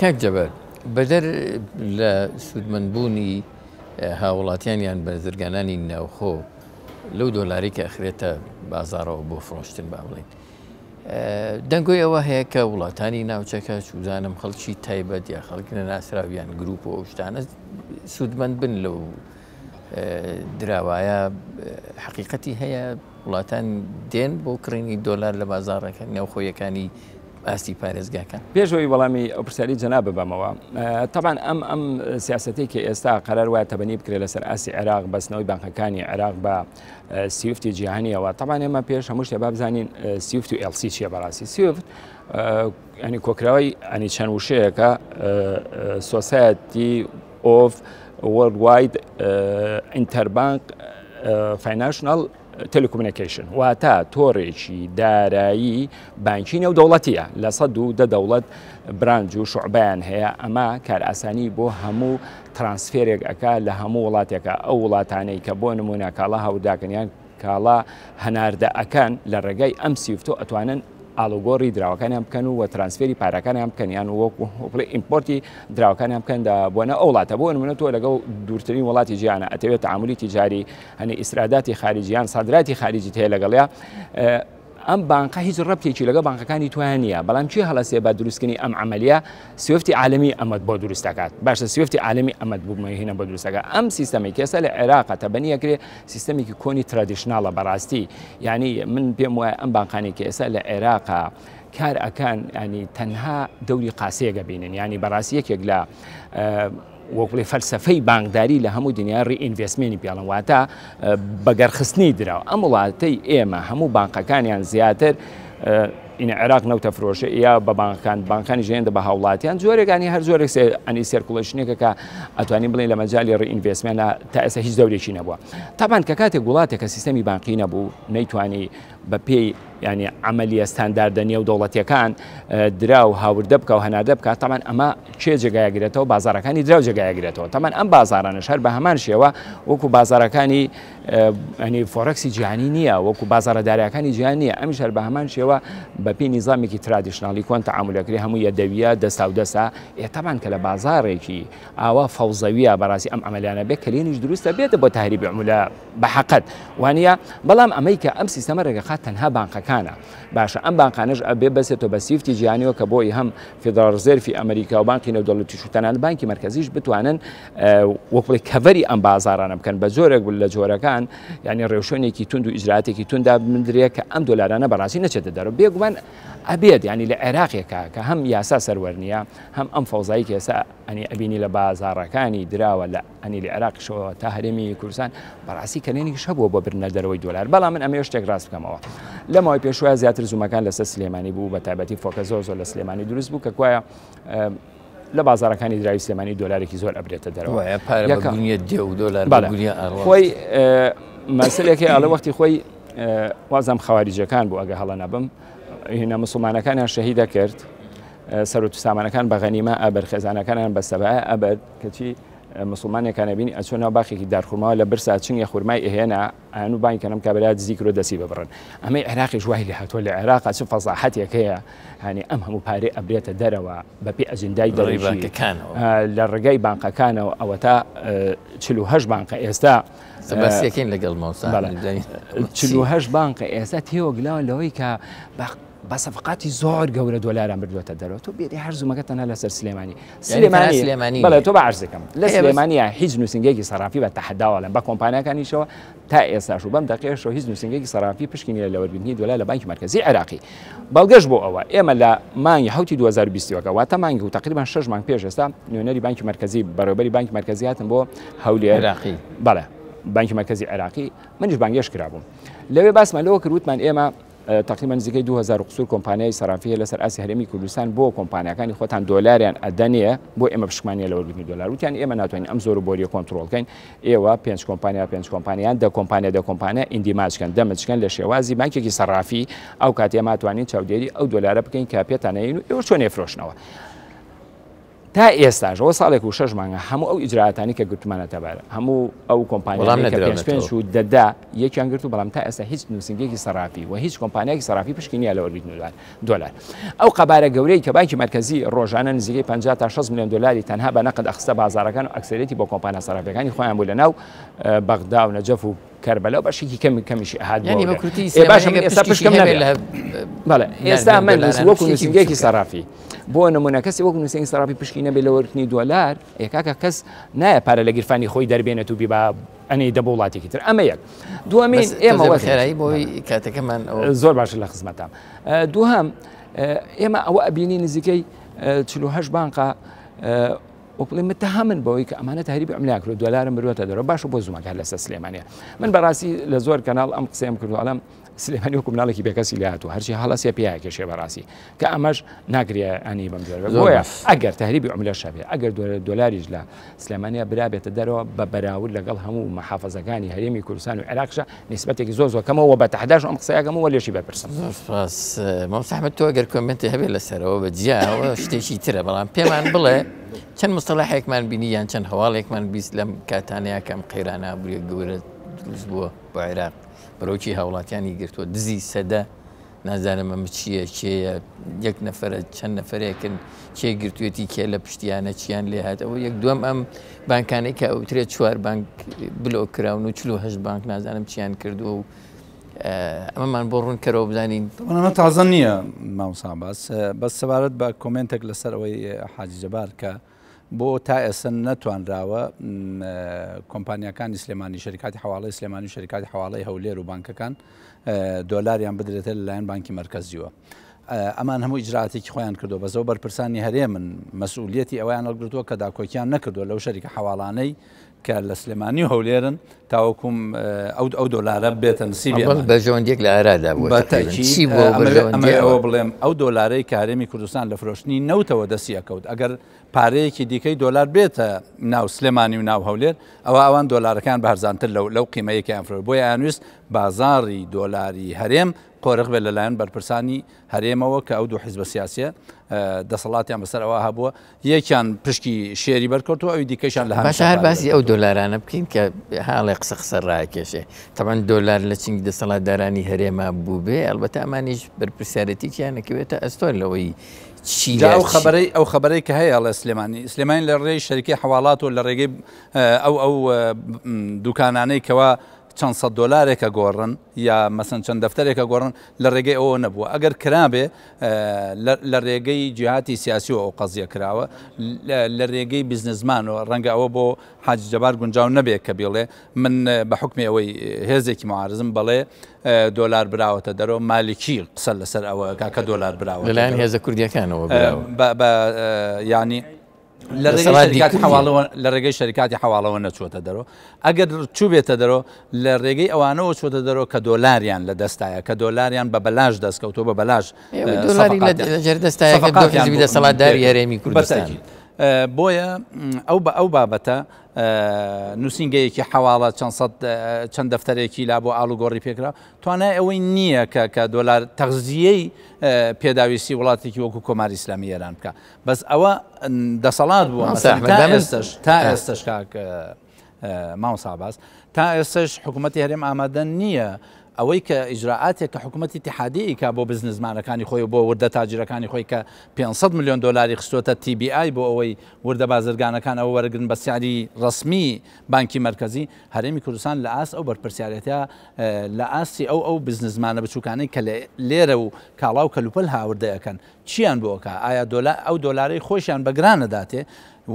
A: کاک جەبار بەدەر لە سوودمەندبوونی هاوڵاتیان یان بازرگانانی ناوخۆ لەو دۆلاری کە ئەخرێتە بازاڕەوە بۆ فرۆشتن با بڵێین دەنگۆی ئەوە هەیە کە وڵاتانی ناوچەکە چوزانم خەڵکی تایبەت یا خەڵک نەناسراو یان گروپ و ئەو شتانە سوودمەند بن لەو دراوایە حقیقەتی هەیە وڵاتان دێن بۆ کڕینی دۆلار لە بازاڕەکە نێوخۆیەکانی ئاستی پارێزگاکان.
B: پێش ئەوەی وەڵامی ئەو پرسیاری جەناب ببەمەوە تەبان ئەم ئەم سیاسەتەی کە ئێستا قەرار وایە تەبەنی بکرێت لەسەر ئاستی عێراق بەستنەوەی بانقەکانی عێراق بە سیفتی جیهانیەوە تەبان ئێمە پێش هەموو شتێ با بزانین سیفت و LC چییە بەڕاستی سیفت ینی کۆکراوەی ئەنی چەند وشەیەکە Society of Worldwide Interbank Financial Telecommunication واتە تۆڕێکی دارایی بانکی نێودەوڵەتیە لە 110 دەوڵەت branch و شعبیان هەیە ئەمە کارئاسانی بۆ هەموو transfer ێک ئەکا لە هەموو وڵاتێکە ئەو وڵاتانەی کە بۆ نمونە کاڵا هاورداکەن یان کاڵا هەناردە ئەکەن لە ڕێگای ئەم سیفتۆ ئەتوانن ئاڵوگۆڕی دراوەکانیان بکەن و وە transfer ی پارەکانیان بکەن یان وەکو بڵێ import ی دراوەکانیان بکەن دا بۆ نە ئەو وڵاتە بۆ نمونە تۆ لەگەڵ دوورترین وڵاتی جیهانە ئەتەوێت تعاملی تیجاری هەنی ئیسراداتی خارجی یان سادراتی خارجیت هەیە لەگەڵیا ئەم بانقە هیچ ڕەبتێکی لەگەڵ بانقەکانی تویان نییە بەڵام کێ هەڵەسێ بە دروستکردنی ئەم عملیە سویفتی عالمی ئەمەت بۆ دروست دەکات باشە سویفتی عالمی ئەمەت بوومەهینە بۆ دروست دەکات ئەم سیستەمەی کە ئێستا لە عێراقە تەبەنیەکرێ سیستەمێکی کۆنی traditional ە بەڕاستی یعنی من پێم وایە ئەم بانقانی کە ئێستا لە عێراقا کار ئەکان ینی تەنها دەوری قاسەیەگە بینن ینی بەڕاستی یەکێک لە وەک بڵێ فەلسەفەی بانکداری لە هەموو دنیا reinvestment ی پێڵن واتە بەگەرخستنی دراو ئەم وڵاتەی ئێمە هەموو بانقەکانیان زیاتر ئینە عێراق نەوتە فرۆشە یا بە بانکان بانکانی ژێندە بە هاوڵاتیان جۆرێکانی هەر جۆرێک ئەنی circulation ێکە کە ئەتوانین بڵێن لە مەجای reinvestment ە تا ئێستا هیچ دەورێکی نەبووە تابان کە کاتێک وڵاتێک کە سیستەمی بانقی نەبوو نەیتوانی بە پێی یانی عەمەلیە ستانداردە نێودەوڵەتیەکان دراو هاوردە بکە و هەناردە بکات تەمان ئەمە کێ جێگایگرێتەوە بازارەکانی دراو جێگایگرێتەوە تەمان ئەم بازارانەش هەر بە هەمان شێوە وەکو بازارەکانی ئەنی فۆرەکسی جیهانی نییە وەکو بازارە دارایەکانی جیهان نییە ئەمیش هەر بە هەمان شێوە بەپێی نیزامێکی traditional ی کۆن تەعامول ئەکرێ هەموو یەدەویە دەستاودەستە، ئێ تەبعەن کە لە بازاڕێکی ئاوا فەوزەویە بەڕاستی ئەم عەمەلیانە بێ کەلێنیش دروستە بێت بۆ تەهریبی عوملە بە حەقەت وانە بەڵام ئەمەی کە ئەم سیستەمە ڕێگەخات تەنها بانقەکانە باشە ئەم بانقانەش ئەبێ بەسێتەوە بە سویفتی جیهانیەوە کە بۆی هەم Federal Reserve ی ئەمریکا و بانقی نێودەوڵەتیش و تەنانەت بانکی مەرکەزیش بتوانن وەک بڵێ cover ی ئەم بازارانە بکەن بە جۆرێک لە جۆرەکان یعنی ڕێوشوێنێکی توند و ئیجراتێکی توندا بندرێ کە ئەم دۆلارانە بەڕاستی نەچێتە دەرەوە. بێگومان ئەبێت یعنی لە عێراقێکا کە هەم یاسا سەروەر نییە هەم ئەم فەوزایی کە ئێستا ئەنی ئەبینی لە بازاڕەکانی دراوە لە ئەنی لە عێراقیشەوە تا هەرێمی کوردستان بەڕاستی کەلێنێکیش هەبووە بۆ بردنە دەرەوەی دۆلار. بەڵام من ئەمەوێ شتێک ڕاست بکەمەوە لە ماوەی پێشوە زیاتر zoom ەکان لەسەر سلێمانی بوو بە تایبەتی focus زۆر زۆر لە سلێمانی دروست بوو کە گوایە لە بازاڕەکانی دراوی سلێمانی دۆلارێکی زۆر ئەبرێتە دەرەوە.
A: وایە پارە بە گونیە دێ و دۆلار بە گونیە ئەڕوا.
B: خۆی مەسەلێکی ئەڵێ وەختی خۆی وازم خەواریجەکان بوو ئەگە هەڵە نەبم هینا مسلمانەکانیان شەهیدە کرد سەرۆت و سامانەکان بە غەنیمە ئەبەر خێزانەکانیان بە سەبایە ئەبەر کەچی مسلمانێکان بینی ئەچۆ ناو باخێکی دارخورماوە لە برسا چنگە خورمای ئەهێنا ئەیان و بانگ کەنم کابرا دزی کرۆ دەسی ببڕن ئەمەی عێراقیش وای لێ هاتووە لە عێراقا چ فەزاحەتێک هەیە هەنی ئەم هەموو پارەی ئەبرێتە دەرەوە بەپێ ئەجندای
A: دەڕی
B: دەرەکی
A: بانکەکانەوە
B: لە ڕێگای بانقەکانەوە ئەوەتا 48 بانقە ئێستا
A: باسیەکەین لەگەڵ مامۆستا
B: بەڵێ.
A: بزانین
B: 48 بانقە ئێستا تێوەگلاون لەوەی کە بە بە سەفقاتی زۆر گەورە دۆلاریان بردووەتە دەرەوە. تۆ بێری هەر zoom ەکە تەنها لەسەر سلێمانی.
A: سلێمانی سلێمانی
B: بەڵێ تۆ بە عەرزەکەم لە سلێمانیا هیچ نووسینگەیەکی سەرافی بە تەحەداوە بە کۆمپانیاکانیشەوە تا ئێستاش و بەم دەقەیەشەوە هیچ نووسینگەیەکی سەرافی پشکی نییە لە وەرگرتنی دۆلار لە بانکی مەرکەزی عێراقی. بەڵگەش بۆ ئەوە ئێمە لە مانگی حەوتی 2021 واتە مانگی و تقریبا شەش مانگ پێش ئێستا نوێنەری بانکی مەرکەزی بەڕێوەبەری بانکی مەرکەزی هاتن بۆ هەولێر
A: عێراقی.
B: بەڵێ بانکی مەرکەزی عێراقی منیش بانگێشت کرابووم لەوێ باسمان لەوە کرد وتمان ئێمە تقریبا نزیکەی 2000 قسوور کۆمپانیای سەرافی هەیە لەسەر ئاستی هەرێمی کوردستان بۆ کۆمپانیاکانی خۆتان دۆلاریان ئەدەنێ بۆ ئێمە پشکمان نییە لە وەرگرتنی دۆلار وتیان ئێمە ناتوانین ئەم زۆر و بۆریە کۆنترۆڵ کەین ئێوە پێنج کۆمپانیا پێنج کۆمپانیا یان دە کۆمپانیا دە کۆمپانیا ئیندیماج کەن دەمج کەن لە شێوازی بانکێکی سەرافی ئەو کات ئێمە توانین چاودێری ئەو دۆلارە بکەین کە پێتان ئەین و ئێوە چۆن ئەیفرۆشنەوە. تا ئێستاش ئەوە ساڵێک و شەش مانگە هەموو ئەو ئیجرائاتانەی کە گرتومانەتە بەر هەموو ئەو کۆمپانیانەی کە پێنج پێنج و دە دە یەکیان گرت و بەڵام تا ئێستا هیچ نووسینگەیەکی سەرافی و هیچ کۆمپانیایەکی سەرافی پشکی نییە لە وەرگرتنی دۆلار ئەو قەبارە گەورەی کە بانکی مەرکەزی ڕۆژانە نزیکەی 50 تا 60 ملیۆن دۆلاری تەنها بە نەقد ئەخستە بازاڕەکان و ئەکسەرێتی بۆ کۆمپانیا سەرافیەکانی خۆیان بوو لە ناو بەغدا و نەجەف و کەربەلا و بەشێکی کەمی کەمیشی ئەهات بۆ
A: یعنی بە
B: هەولێر.
A: کورتی
B: ئێ باشە من
A: سلێمانی
B: ئێستا
A: پشکیشی
B: پشکم
A: هەبێ
B: نەبێ
A: لە
B: بەڵێ ئێستا
A: ناردنی
B: من
A: دۆلاران
B: وەکو
A: پشکێکی
B: نووسینگەیەکی
A: بچووکە.
B: سەرافی بۆ نمونە کەسی وەکو نووسینگەی سەرافی پشکی نەبێ لە وەرگرتنی دۆلار ئێ کاکە کەس نایە پارە لە گیرفانی خۆی دەربێنێت و بیبا ئەنێی دە بۆ وڵاتێکی تر ئەمە یەک دووەمین
A: بەس
B: ئێمە
A: تۆزێ
B: وەزعێکی
A: بەخێرایی بۆی کاتەکەمان ئەوە
B: زۆر باشە لە خزمەتام دووهەم ئێمە ئەوە ئەبینی نزیکەی 48 بانقە وەک بڵێ متهمن بەوەی کە ئەمانە تهریبی عملیان کردو دۆلارم بردووەتە دەرەوە باشە بۆ zoom ەکە لەسەر سلێمانیە من بەڕاستی لە زۆر کەناڵ ئەم قسەیەم کردو ئەڵێم سلێمانی وەکو مناڵێکی بێکەسی لێ هاتووە هەرچی هەڵەسێ پێیا کێشێ بەڕاستی کە ئەمەش ناکرێ ئەنی بەم جۆرە بۆیە ئەگەر تهریبی عملەش هەبێ ئەگەر دۆلاریش لە سلێمانیا برابێتە دەرەوە بە بەراورد لەگەڵ هەموو محافەزەکانی هەرێمی کوردستان و عێراقشە نیسبەتێکی زۆر زۆر کەمەوە بە تەحداش ئەم قسەیەکەمەوە لێشی بەرپرسم.
A: زۆر سپاس مامۆستا ئەحمەد تۆ ئەگەر comment ی هەبێ لەسەرەوە بە جیاوە شتێکی ترە بەڵام پێمان بڵێ چەند مستەڵەحێکمان بینی یان چەند هەواڵێکمان 20 لەم کاتانەیە کەم قەیرانە ئابووریە گەورە دروست بووە بۆ عێراق بەرۆکی هاوڵاتیانی گرتووە دزی سەدە نازانم ئەمە چییە کێیە یەک نەفرە چەند نەفرێکن کێ گرتوێتی کێ لە پشتیانە چیان لێ هات ئەوە یەک دووەم ئەم بانکانەی کە ئەوترێت چوار بانک بلۆک کراون و 48 بانک نازانم چیان کردووە و ئەمەمان بۆ ڕوون کەرەوە بزانین.
C: ئەمە تازە نییە مامۆستا عەباس بەس سەبارەت بە comment ێک لەسەر ئەوەی حاجی جەبار کە بۆ تا ئێستا نەتوانراوە کۆمپانیاکانی سلێمانی شەریکاتی حواڵەی سلێمانی و شەریکاتی حواڵەی هەولێر و بانکەکان دۆلاریان بدرێتە لەلایەن بانکی مەرکەزیوە ئەمان هەموو ئیجراتێکی خۆیان کردو بەسەوە بەرپرسانی هەرێمن مەسئولیەتی ئەویان هەڵگرتووە کە داکۆکیان نەکردووە لەو شەریکە حواڵانەی کە لە سلێمانی و هەولێرن تاوەکوم ئەو ئەو دۆلارە بێتە نسیبی ئەمان.
A: بەرژەوەندیەک لە ئارادا بووە
C: بە
A: تەقریبەن.
C: تەئکید
A: چی بووە ئەو
C: ئەمەوێ
A: بەرژەوەندیە؟
C: ئەوە بڵێم ئەو دۆلارەی کە هەرێمی کوردستان لە فرۆشتنی نەوتەوە دەستی ئەکەوت ئەگەر پارەیەکی دیکەی دۆلار بێتە ناو سلێمانی و ناو هەولێر ئەوا ئەوان دۆلارەکەیان بە هەرزانتر لەو لەو قیمەیە کە ئەیانفرۆشت بۆیە ئەیانویست بازاڕی دۆلاری هەرێم. قۆرخ بێت لەلایەن بەرپرسانی هەرێمەوە کە ئەو دوو حیزبە سیاسیە دەسەڵاتیان بەسەر ئەوە هەبووە، یەکیان پشکی شێری بەرکەوتووە ئەوی دیکەشیان لە
A: باشە هەر باسی ئەو دۆلارانە بکەین کە هاڵێ قسە قسە ڕاکێشێ تەبعەن دۆلار لە چنگی دەسەڵاتدارانی هەرێما بووبێ ئەلبەتە ئەمانیش بەرپرسیارەتیکیان ئەکەوێتە ئەستۆ لەوەی چی
C: جا ئەو خەبەرەی ئەو خەبەرەی کە هەیە ئەڵێ سلێمانی سلێمانی لە ڕێی شەریکەی حەواڵات و لە ڕێگەی ئەو ئەو دوکانانەی کەوا چەند سەد دۆلارێک ئەگۆڕن یا مەسەن چەند دەفتەرێک ئەگۆڕن لە ڕێگەی ئەوەوە نەبووە ئەگەر کرابێ لە ڕێگەی جیهاتی سیاسیەوە ئەو قەزیە کراوە لە ڕێگەی بزنسمانەوە ڕەنگە ئەوە بۆ حاجی جەبار گونجاو نەبێت کە بیڵێ من بە حکمی ئەوەی هێزێکی معارزم بەڵێ دۆلار براوەتە دەرەوە مالکی قسە لەسەر ئەوە کاکە دۆلار براوە
A: لەلایەن هێزە کوردیەکانەوە
C: بە ینی لە ڕێگەی شەریکاتی حەواڵەوە لە ڕێگەی شەریکاتی حەواڵەوە نەچووەتە دەرەوە ئەگەر چووبێتە دەرەوە لە ڕێگەی ئەوانەوە چووەتە دەرەوە کە دۆلاریان لە دەستایە کە دۆلاریان بە بەلاش دەستکەوتووە بە بەلاش
A: دۆلاری لەژێر دەستایە کە دوو حیزبی دەسەڵاتداری هەرێمی کوردستان.
C: بۆیە ئەو بە ئەو بابەتە نووسینگەیەکی حەواڵە چەند سەد چەند دەفتەرێکی لا بۆ ئاڵوگۆڕی پێکرا توانای ئەوەی نییە کە کە دۆلار تەغزیەی پێداویستی وڵاتێکی وەکو کۆماری ئیسلامی ئێران بکە بەس ئەوە دەسەڵات بووە تا ئێستش تا ئێستش کاک مامۆستا عەباس تا ئێستش حکوومەتی هەرێم ئامادە نییە ئەوەی کە ئیجرائاتێک کە حکوومەتی اتحادی ئیکا بۆ بزنسمانەکانی خۆی و بۆ وردە تاجرەکانی خۆی کە 500 میلیۆن دلاری خستۆتە TBI بۆ ئەوەی وردە بازرگانەکان ئەوە وەرگن بە سعری ڕسمی بانکی مەرکەزی هەرێمی کوردستان لە ئاست ئەو بەرپرسیارێتە لە ئاستی ئەو ئەو بزنسمانە بچووکانەی کە لێرە و کاڵا و کەلوپەل هاوردەکەن چیان بۆ ئەکا ئایا دۆلا ئەو دۆلارەی خۆشیان بە گران ئەداتێ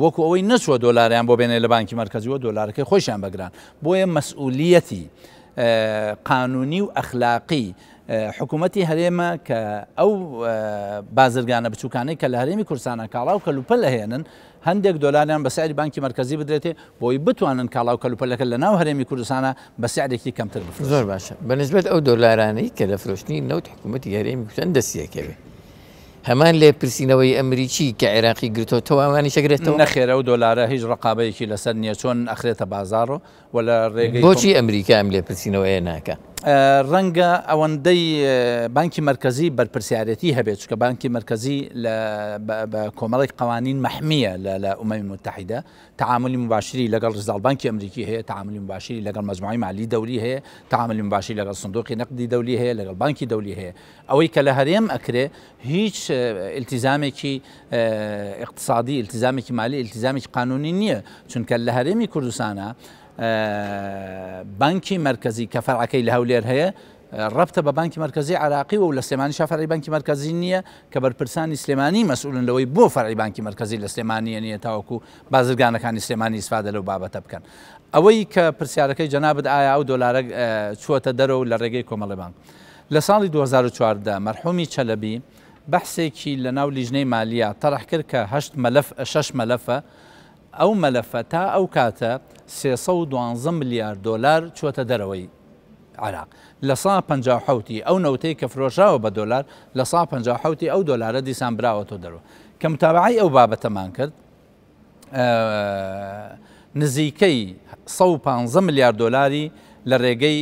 C: وەکو ئەوەی نەچووە دۆلاریان بۆ بێنێ لە بانکی مەرکەزیوە دۆلارەکەی خۆشیان بە گران بۆیە مەسئولیەتی قانونی و ئەخلاقی حکوومەتی هەرێمە کە ئەو بازرگانە بچووکانەی کە لە هەرێمی کوردستانە کاڵا و کەلوپەل ئەهێنن هەندێک دۆلاریان بە سعری بانکی مەرکەزی بدرێتێ بۆی بتوانن کاڵا و کەلوپەلەکە لە ناو هەرێمی کوردستانە بە سعرێکی کەمتر بفرۆشن.
A: زۆر باشە بە نسبەت ئەو دۆلارانەی کە لە فرۆشتنی نەوت حکوومەتی هەرێمی کوردستان دەستی ئەکەوێ هەمان لێپرسینەوەی ئەمریکی کە عێراقی گرتۆتەوە ئەوانیش ئەگرێتەوە؟
C: نەخێر ئەو دۆلارە هیچ ڕەقابەیەکی لەسەر نییە چۆن ئەخرێتە بازاڕ و لە ڕێگەی
A: بۆچی ئەمریکا ئەم لێپرسینەوەیە ناکا؟
C: ڕەنگە ئەوەندەی بانکی مەرکەزی بەرپرسیارێتی هەبێت چونکە بانکی مەرکەزی بە کۆمەڵێک قوانین مەحمیە لە ئومەمی متحیدە تعاملی مباشری لەگەڵ ڕزاڵ بانکی ئەمریکی هەیە تعاملی مباشری لەگەڵ مەجموعی مالی دەولی هەیە تعاملی مباشری لەگەڵ سندوقی نەقدی دەولی هەیە لەگەڵ بانکی دەولی هەیە ئەوەی کە لە هەرێم ئەکرێ هیچ التزامێکی اقتصادی التزامێکی مالی التزامێکی قانونی نییە چونکە لە هەرێمی کوردستانە بانکی مەرکەزی کە فەرعەکەی لە هەولێر هەیە ڕەبتە بە بانکی مەرکەزی عراقی و لە سلێمانی شا فەرعی بانکی مەرکەزی نییە کە بەرپرسانی سلێمانی مەسئولن لەوەی بۆ فەرعی بانکی مەرکەزی لە سلێمانیە نییە تاوەکو بازرگانەکانی سلێمانی ئیسفادە لەو بابەتە بکەن ئەوەی کە پرسیارەکەی جەنابت ئایا ئەو دۆلارە چووەتە دەرەوە لە ڕێگەی کۆمەڵی بانک لە ساڵی 2014 مەرحومی چەلەبی بەحسێکی لە ناو لیژنەی مالیە تەرح کرد کە هەشت مەلەف شەش مەلەفە ئەو مەلەفە تا ئەو کاتە 312 ملیار دۆلار چووەتە دەرەوەی عێراق. 57% ی ئەو نەوتەی کە فرۆشراوە بە دۆلار، 57% ی ئەو دۆلارە دیسان براوەتەوە دەرەوە. کە متابەعەی ئەو بابەتەمان کرد، نزیکەی 115 ملیار دۆلاری لە رێگەی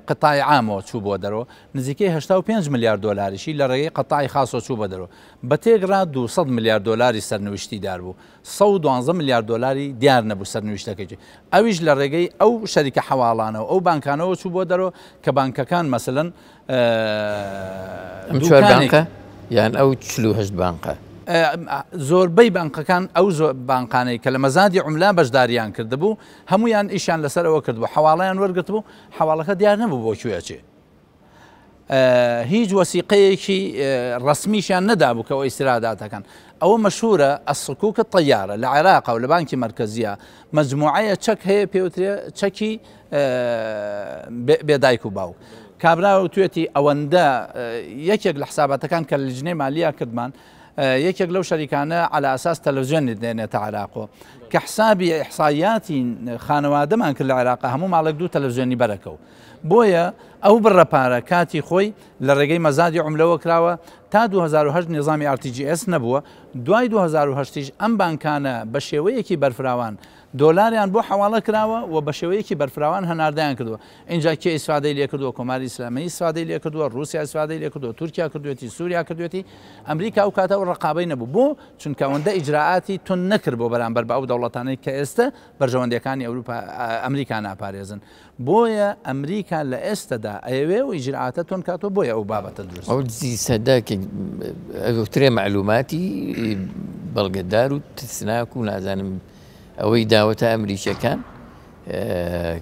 C: قەتای عامەوە چوو بۆ دەرەوە، نزیکەی 85 ملیار دۆلاریشی لە رێگەی قەتای خاسەوە چوو بە دەرەوە. بە تێکڕا 200 ملیار دۆلاری سەرنویشتی دار بوو. 112 ملیار دۆلاری دیار نەبوو سەرنویشتەکەی، ئەویش لە ڕێگەی ئەو شەریکە حەواڵانە و ئەو بانکانەوە چوو بۆ دەرەوە کە بانکەکان مەسەلەن
A: ئەم چوار بانکە یان ئەو 48 بانقە؟
C: زۆربەی بانقەکان ئەو بانقانەی کە لە مەزادی عوملە بەشداریان کردبوو هەمویان ئیشیان لەسەر ئەوە کردبوو حەواڵەیان وەرگرتبوو حەواڵەکە دیار نەبوو بۆ کوێ ئەچێ. هیچ وەسیقەیەکی ڕەسمیشیان نەدابوو کە ئەوە ئیستیراداتەکەن. ئەوە مەشهورە الصکوک الطیارە لە عێراقا و لە بانکی مەرکەزیە مەجموعەیە چەک هەیە پێوترێ چەکی بێ دایک و باوک. کابرا وتوێتی ئەوەندە یەکێک لە حساباتەکان کە لە لیژنەی مالیا کردمان یەکێک لەو شەریکانە عەلە ئەساس تەلەڤزیۆن دێنێتە عێراقۆ کە حسابی ئیحسایاتی خانەوادەمان کرد لە عێراق هەموو ماڵێک دوو تەلەڤزیۆنی بەرەکەو بۆیە ئەو بڕە پارە کاتی خۆی لە ڕێگەی مەزادی عوملەوە کراوە، تا 2008 نیزامی RTGS نەبووە، دوای 2008 یش ئەم بانکانە بە شێوەیەکی بەرفراوان دۆلاریان بۆ حەواڵە کراوە و بە شێوەیەکی بەرفراوان هەناردەیان کردووە. ئینجا کێ ئیسفادەی لێ کردووە؟ کۆماری ئیسلامی ئیسفادەی لێ کردووە، ڕووسیا ئیسفادەی لێ کردووە، تورکیا کردوویەتی، سووریا کردوویەتی. ئەمریکا ئەو کاتە ئەو ڕەقابەی نەبوو. بۆ؟ چونکە ئەوەندە ئیجرائاتی توند نەکرد بۆ بەرامبەر بە ئەو دەوڵەتانەی کە ئێستە بەرژەوەندییەکانی ئەوروپا، ئەمریکا ناپارێزن. بۆیە ئەمریکا لە ئێستەدا ئەیەوێ ئەو ئیجرائاتە توند کاتەوە، بۆیە ئەو بابەتە دروست
A: ئەو دزی سەدە کە ئەگوترێ مەعلوماتی بەڵگەدار و ترسناک و نازانم ئەوەی داوەتە ئەمریکیەکان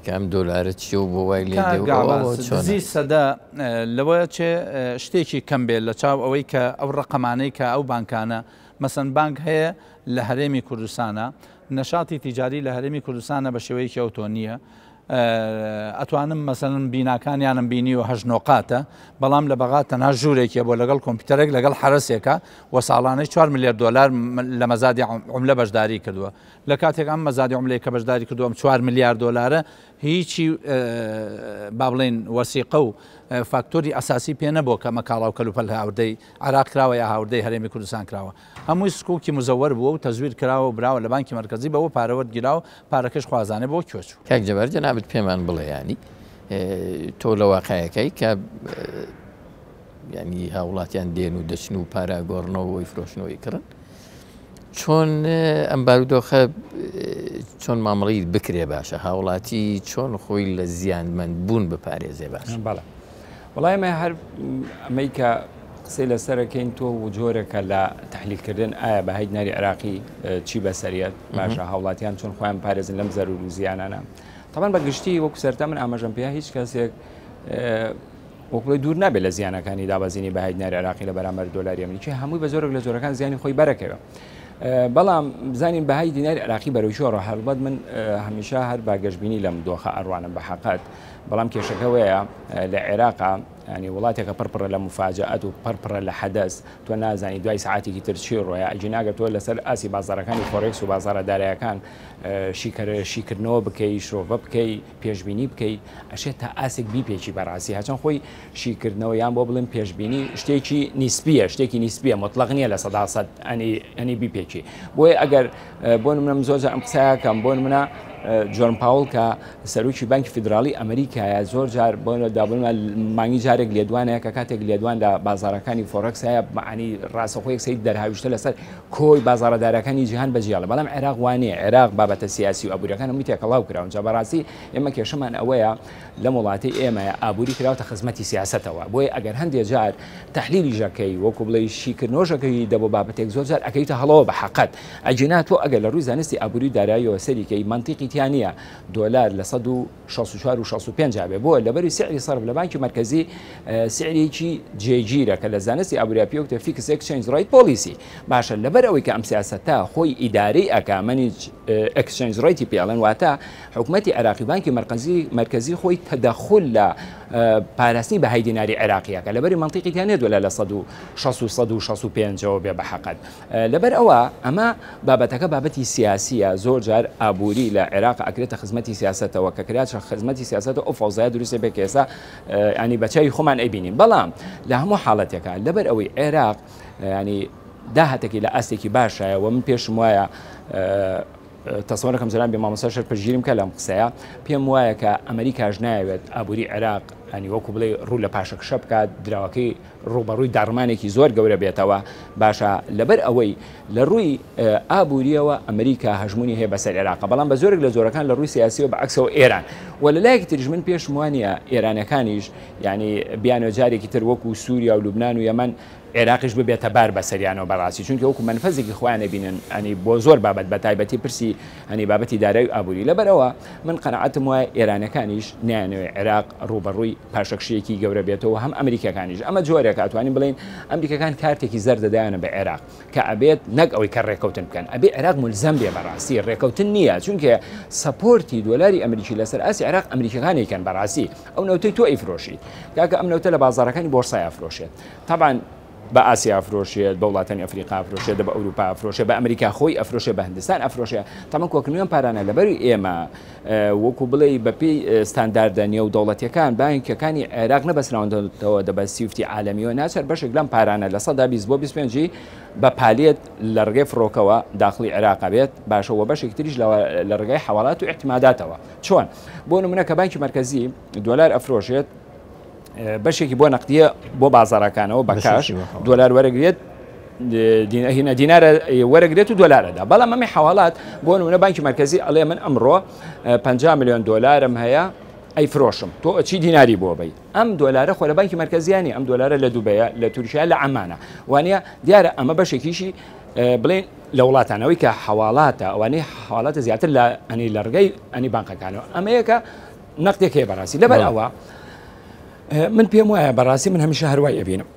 A: کە ئەم دۆلارە چیە و بۆ وای لێ دێ و ئەوە چۆنە؟
C: دزی سەدە لەوە چێ شتێکی کەم بێت لە چاو ئەوەی کە ئەو ڕەقەمانەی کە ئەو بانکانە مەسەن بانک هەیە لە هەرێمی کوردستانە نەشاتی تیجاری لە هەرێمی کوردستانە بە شێوەیەکی ئەوتۆ نییە ئەتوانم مەسەلەن بیناکانیانم بینیوە هەشت نۆقاتە بەڵام لە بەغا تەنها ژوورێکیە بۆ لەگەڵ کۆمپیوتەرێک لەگەڵ حەرەسێکە و ساڵانەی 4 ملیار دۆلار لە مەزادی عملە بەشداری کردووە لە کاتێک ئەم مەزادی عملەی کە بەشداری کردووە ئەم 4 ملیار دۆلارە هیچی با بڵێن وەسیقە و فاکتۆری ئەساسی پێ نەبووە کە ئەمە کاڵا و کەلوپەل هاوردەی عێراق کراوە یا هاوردەی هەرێمی کوردستان کراوە هەمووی سکوکی مزەوەر بووە و تەزویر کراوە و براوە لە بانکی مەرکەزی بەوە پارە وەرگیراوە پارەکەش خوازانێ بۆ کوێ چوو.
A: کاک جەبار جەنابت پێمان بڵێ یانی تۆ لە واقعەکەی کە ینی هاوڵاتیان دێن و دەچن و پارە ئەگۆڕنەوە و ئەیفرۆشنەوە ئەیکڕن چۆن ئەم بارودۆخە چۆن مامەڵی بکرێ باشە هاوڵاتی چۆن خۆی لە زیانمەند بوون بپارێزێ باشە
B: بەڵێ وەڵای ئەمە هەر ئەمەی کە قسەی لەسەرەکەین تۆ و جۆرێکە لە تحلیلکردن ئایا بەهای دیناری عێراقی چی بەسەریەت باشە هاوڵاتیان چۆن خۆیان پارێزن لەم زەرور و زیانانە تەبعەن بە گشتی وەکو سەرتا من ئاماژەم پێ هیچ کەسێک وەکڵی دوور نابێت لە زیانەکانی دابەزینی بەهای دیناری عێراقی لە بەرامبەر دۆلاری ئەمریکی هەمووی بە زۆرێک لە جۆرەکان زیانی خۆی بەرەکەوێت بەڵام بزانین بەهای دیناری عێراقی بەرەو کوێ هەڵبەت من هەمیشە هەر بە گەشبینی لەم دۆخە ئەڕوانم بە حەقەت بەڵام کێشەکە وەیە لە عێراقا ینی وڵاتێکە پڕ پڕە لە مفاجەئەت و پڕ پڕە لە حەدەس تۆ نازانی دوای سعاتێکی تر چی ڕۆیە ئەگینا گەر تۆ لەسەر ئاسی بازاڕەکانی فۆرێکس و بازاڕە دارایەکان شیکەرە شیکردنەوە بکەی شرۆڤە بکەی پێشبینی بکەی ئەشێت تا ئاسێک بیپێکی بەڕاستی هەچەند خۆی شیکردنەوە یان بۆ بڵێم پێشبینی شتێکی نیسبیە شتێکی نیسبیە مطلق نییە لە 100% ئەنی ئەنی بیپێکی بۆیە ئەگەر بۆ نمونە من زۆر جار ئەم قسەیەکەم بۆ نمونە جۆرن پاوڵ کە سەرۆکی بانکی فیدراڵی ئەمریکایە زۆر جار بۆ دابنمە مانگی جارێک لێدوانەیە کە کاتێک لێدوان لە بازارەکانی فۆرەکس هەیە معنی ڕاستەخۆ یەک سەید دەرهاویشتە لەسەر کۆی بازارە دارەکانی جیهان بەجیاڵە بەڵام عێراق وانەیە عێراق بابەتە سیاسی و ئابووریەکان هەمووی تێکەڵاو کراون جا بەڕاستی ئێمە کێشەمان ئەوەیە لەم وڵاتەی ئێمە ئابووری کراوەتە خزمەتی سیاسەتەوە بۆیە ئەگەر هەندێ جار تەحلیلیش ئەکەی وەکو بڵێی شیکردنەوەش ئەکەی دە بۆ بابەتێک زۆر جار ئەکەویتە هەڵەوە بە حەقەت ئەگینا تۆ ئەگەر لە ڕووی زانستی ئابووری و داراییەوە سەری کەی مەنتیقی تیا نییە دۆلار لە 164 و 65 بێ بۆ لەبەری سعری سەرف لە بانکی مەرکەزی سعرێکی جێگیرە کە لە زانستی ئابووریا پێوتە fixed exchange rate policy باشە لەبەر ئەوەی کە ئەم سیاسەتە خۆی ئیدارەی ئەکا manage exchange rate ی پێڵێن واتە حکومەتی عێراقی بانکی مەرکەزی مەرکەزی خۆی تەدەخول لە پاراستنی بەهای دیناری عێراقیەکە لەبەری مەنتیقی تیا نیە دۆلار لە 160 و 165ەوە بێ بە حەقەت لەبەر ئەوە ئەمە بابەتەکە بابەتی سیاسیە زۆر جار ئابووری لە عێراق ئەکرێتە خزمەتی سیاسەتەوە کە کرا خزمەتی سیاسەتە ئەو فەوزایە دروستە بێ کە ئێستا ینی بە چاوی خۆمان ئەیبینین بەڵام لە هەموو حاڵەتێکە لەبەر ئەوەی عێراق ینی داهاتێکی لە ئاستێکی باشایە و من پێشم وایە تەسەوەرەکەم جەنابی مامۆستاش هەر پشتگیریم بکە لەم قسەیە، پێم وایە کە ئەمریکاش نایەوێت ئابووری عێراق ینی وەکو بڵێ ڕوو لە پاشەکشە بکات، دراوەکەی ڕووبەڕووی داڕمانێکی زۆر گەورە بێتەوە، باشە لەبەر ئەوەی لە ڕووی ئابووریەوە ئەمریکا هەژموونی هەیە بەسەر عێراق، بەڵام بە زۆرێک لە جۆرەکان لە ڕووی سیاسیەوە بە عەکسەوە ئێران و لە لایەکی تریش من پێشم وانییە ئێرانەکانیش یعنی بیانەوە جارێکی تر وەکو سووریا و لوبنان و یەمەن عێراقیش ببێتە بار بەسەریانەوە بەڕاستی چونکە وەکو مەنفەزێکی خۆیان ئەبینن ئەنی بۆ زۆر بابەت بە تایبەتی پرسی ئەنی بابەتی دارایی و ئابووری لەبەرئەوە من قەناعەتم وایە ئێرانەکانیش نایانەوێت عێراق ڕووبەڕووی پاشەکشەیەکی گەورە بێتەوە هەم ئەمریکیەکانیش ئەمە جۆرێکە ئەتوانین بڵێین ئەمریکەکان کارتێکی زەردە دایانە بە عێراق کە ئەبێت نەک ئەوەی کە ڕێکەوتن بکەن ئەبێ عێراق ملزەم بێ بەڕاستی ڕێکەوتن نییە چونکە support ی دۆلاری ئەمریکی لەسەر ئاسی عێراق ئەمریکەکان ئەیکەن بەڕاستی ئەو نەوتەی تۆ ئەیفرۆشیت کاکە ئەم نەوتە لە بازاڕەکانی بۆرسای ئەفرۆشێت تەبعەن بە ئاسیا ئەفرۆشێت، بە وڵاتانی ئەفریقا ئەفرۆشێت، بە ئەوروپا ئەفرۆشێت، بە ئەمریکا خۆی ئەفرۆشێت، بە هندستان ئەفرۆشێت. تەمەن کۆکردنەوەی ئەم پارانە لەبەری ئێمە وەکو بڵێی بەپێی ستانداردە نێودەوڵەتیەکان بانکەکانی عێراق نەبەستراونەتەوە بە سویفتی عالەمیەوە، ناچار بەشێک لەم پارانە 20% بۆ 25 ی بە پالێت لە ڕێگەی فڕۆکەوە داخڵی عێراق ئەبێت، باشە وە بەشێکی تریش لە ڕێگای حەواڵات و ئیعتیماداتەوە. چۆن؟ بۆ نمونە کە بانکی مەرکەزی دۆلار ئەفرۆشێت بەشێکی بۆ نەقدیە بۆ بازاڕەکانەوە بە کاش دۆلار وەرەگرێت هینە دینارە وەرەگرێت و دۆلارەدا بەڵام ئەمەی حواڵات بۆ نمونە بانکی مرکزی ئەڵێ من ئەمڕۆ 50 میلیۆن دۆلارم هەیە ئەی فرۆشم تۆ ئەچی دیناری بۆ بی ئەم دۆلارە خۆ لە بانکی مرکزیانی ئەم دۆلارە لە دوبەیە لە تورکیا لە عەمانە وانە دیارە ئەمە بەشێکیشی بڵێن لە وڵاتانەوەی کە حواڵاتە ئەوانەی حواڵاتە زیاتر لە ئەنی لە ڕگەی ئەنی بانقەکانەوە ئەمەیەکە نەقدێک هەیە بەڕاستی لەبەر ئەوە من پێم وایە بەڕاستی من هەمیشە هەروای ئەبینم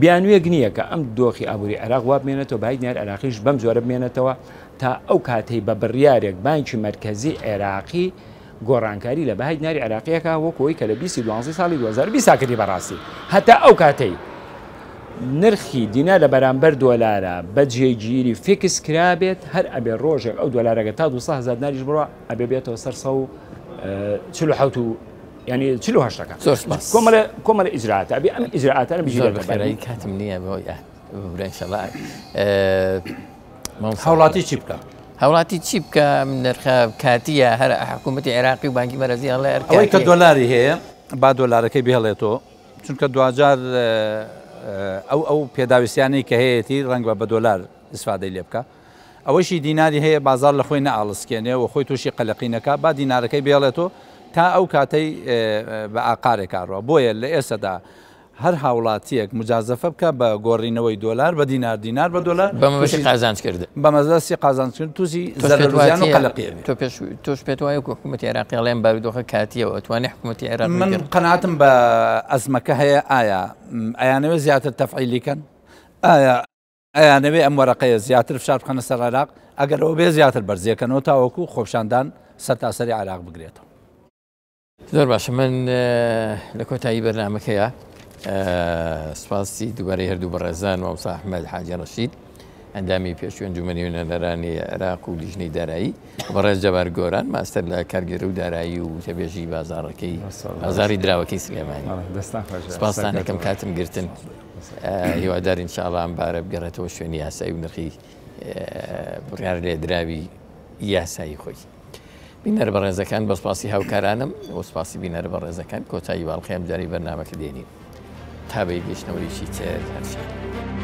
B: بیانوویەک نییە کە ئەم دۆخی ئابووری عێراق وا بمێنێتەوە بای دینار عێراقیش بەم جۆرە بمێنێتەوە تا ئەو کاتەی بە بڕیارێک بانکی مەرکەزی عێراقی گۆڕانکاری لە بەهای دیناری عێراقیەکە وەکو ئەوەی کە لە 20 دوانزەی ساڵی 2020 کردی بەڕاستی هەتا ئەو کاتەی نرخی دینار لە بەرامبەر دۆلارە بە جێگیری فیکس کرابێت هەر ئەبێ ڕۆژێک ئەو دۆلارەکە تا 200 هەزار دیناریش بڕوا ئەبێ بێتەوە سەر 147 و یعنی 48 ەکە
A: زۆر سپاس
B: کۆمەڵە کۆمەڵە ئیجرائاتە ئەبێ ئەم ئیجرائاتانە
A: زۆر
B: بگیرێتە بەر.
A: بەخێرایی کاتم نییە بۆ ببورە ئینشەڵا
C: هاوڵاتی چی بکە؟
A: هاوڵاتی چی بکە نرخە کاتیە هەر حکوومەتی عێراقی و بانکی مەرەزی ئەڵێ هەر
C: ئەوەی کە
A: کاتیە.
C: دۆلاری هەیە با دۆلارەکەی بهێڵێتەوە چونکە دواجار ئەو ئەو پێداویستیانەی کە هەیەتی ڕەنگە بە دۆلار ئیسفادەی لێ بکا ئەوەشی دیناری هەیە بازاڕ لە خۆی نەئاڵسکێنێ و خۆی تووشی قەلەقی نەکا با دینارەکەی بێڵێتەوە تا ئەو کاتەی بە ئاقارێک ئاڕوا بۆیە لە ئێستەدا هەر هاوڵاتیەک مجازەفە بکا بە گۆڕینەوەی دۆلار بە دینار دینار بە دۆلار
A: بە مەبەستی قازانج کردن
C: بە مەبەستی قازانج کردن تووشی زەرەر و زیان و قەلەقی ئەبێ.
A: تۆ پێش تۆش پێت وایە وەکو حکوومەتی عێراقی ئەڵێن بارودۆخە کاتییە و ئەتوانێ حکوومەتی عێراق
C: من قەناعەتم بە ئەزمەکە هەیە ئایا ئەیانەوێ زیاتر تەفعیلی کەن ئایا ئەیانەوێ ئەم وەرەقەیە زیاتر فشار بخەنە سەر عێراق، ئەگەر ئەوە بێ زیاتر بەرزیەکەنەوە تاوەکو خۆپیشاندان سەرتاسەری عێراق بگرێتەوە.
A: زۆر باشە من لە کۆتایی بەرنامەکەیە سپاسی دووبارەی هەردوو بەڕێزان مامۆستا ئەحمەد حاجی ڕەشید ئەندامی پێشووی ئەنجومەنی نوێنەرانی عێراق و لیژنەی دارایی بەڕێز جەبار گۆران ماستەر لە کارگێڕی و دارایی و وتەبێژی بازاڕەکەی بازاڕی دراوەکەی سلێمانی سپاستان ئەکەم کاتم گرتن. هیوادارین ان شاء اللە ئەم بارە بگەڕێتەوە شوێنی یاسایی و نرخی بڕیار لێدراوی یاسایی خۆی. بینەرە بەڕێزەکان بە سپاسی هاوکارانم و سپاسی بینەرە بەڕێزەکان کۆتایی باڵقی ئەمجارەی بەرنامەکە دێنین تا بە یەکگەیشتنەوەیەکی تر هەر شاد.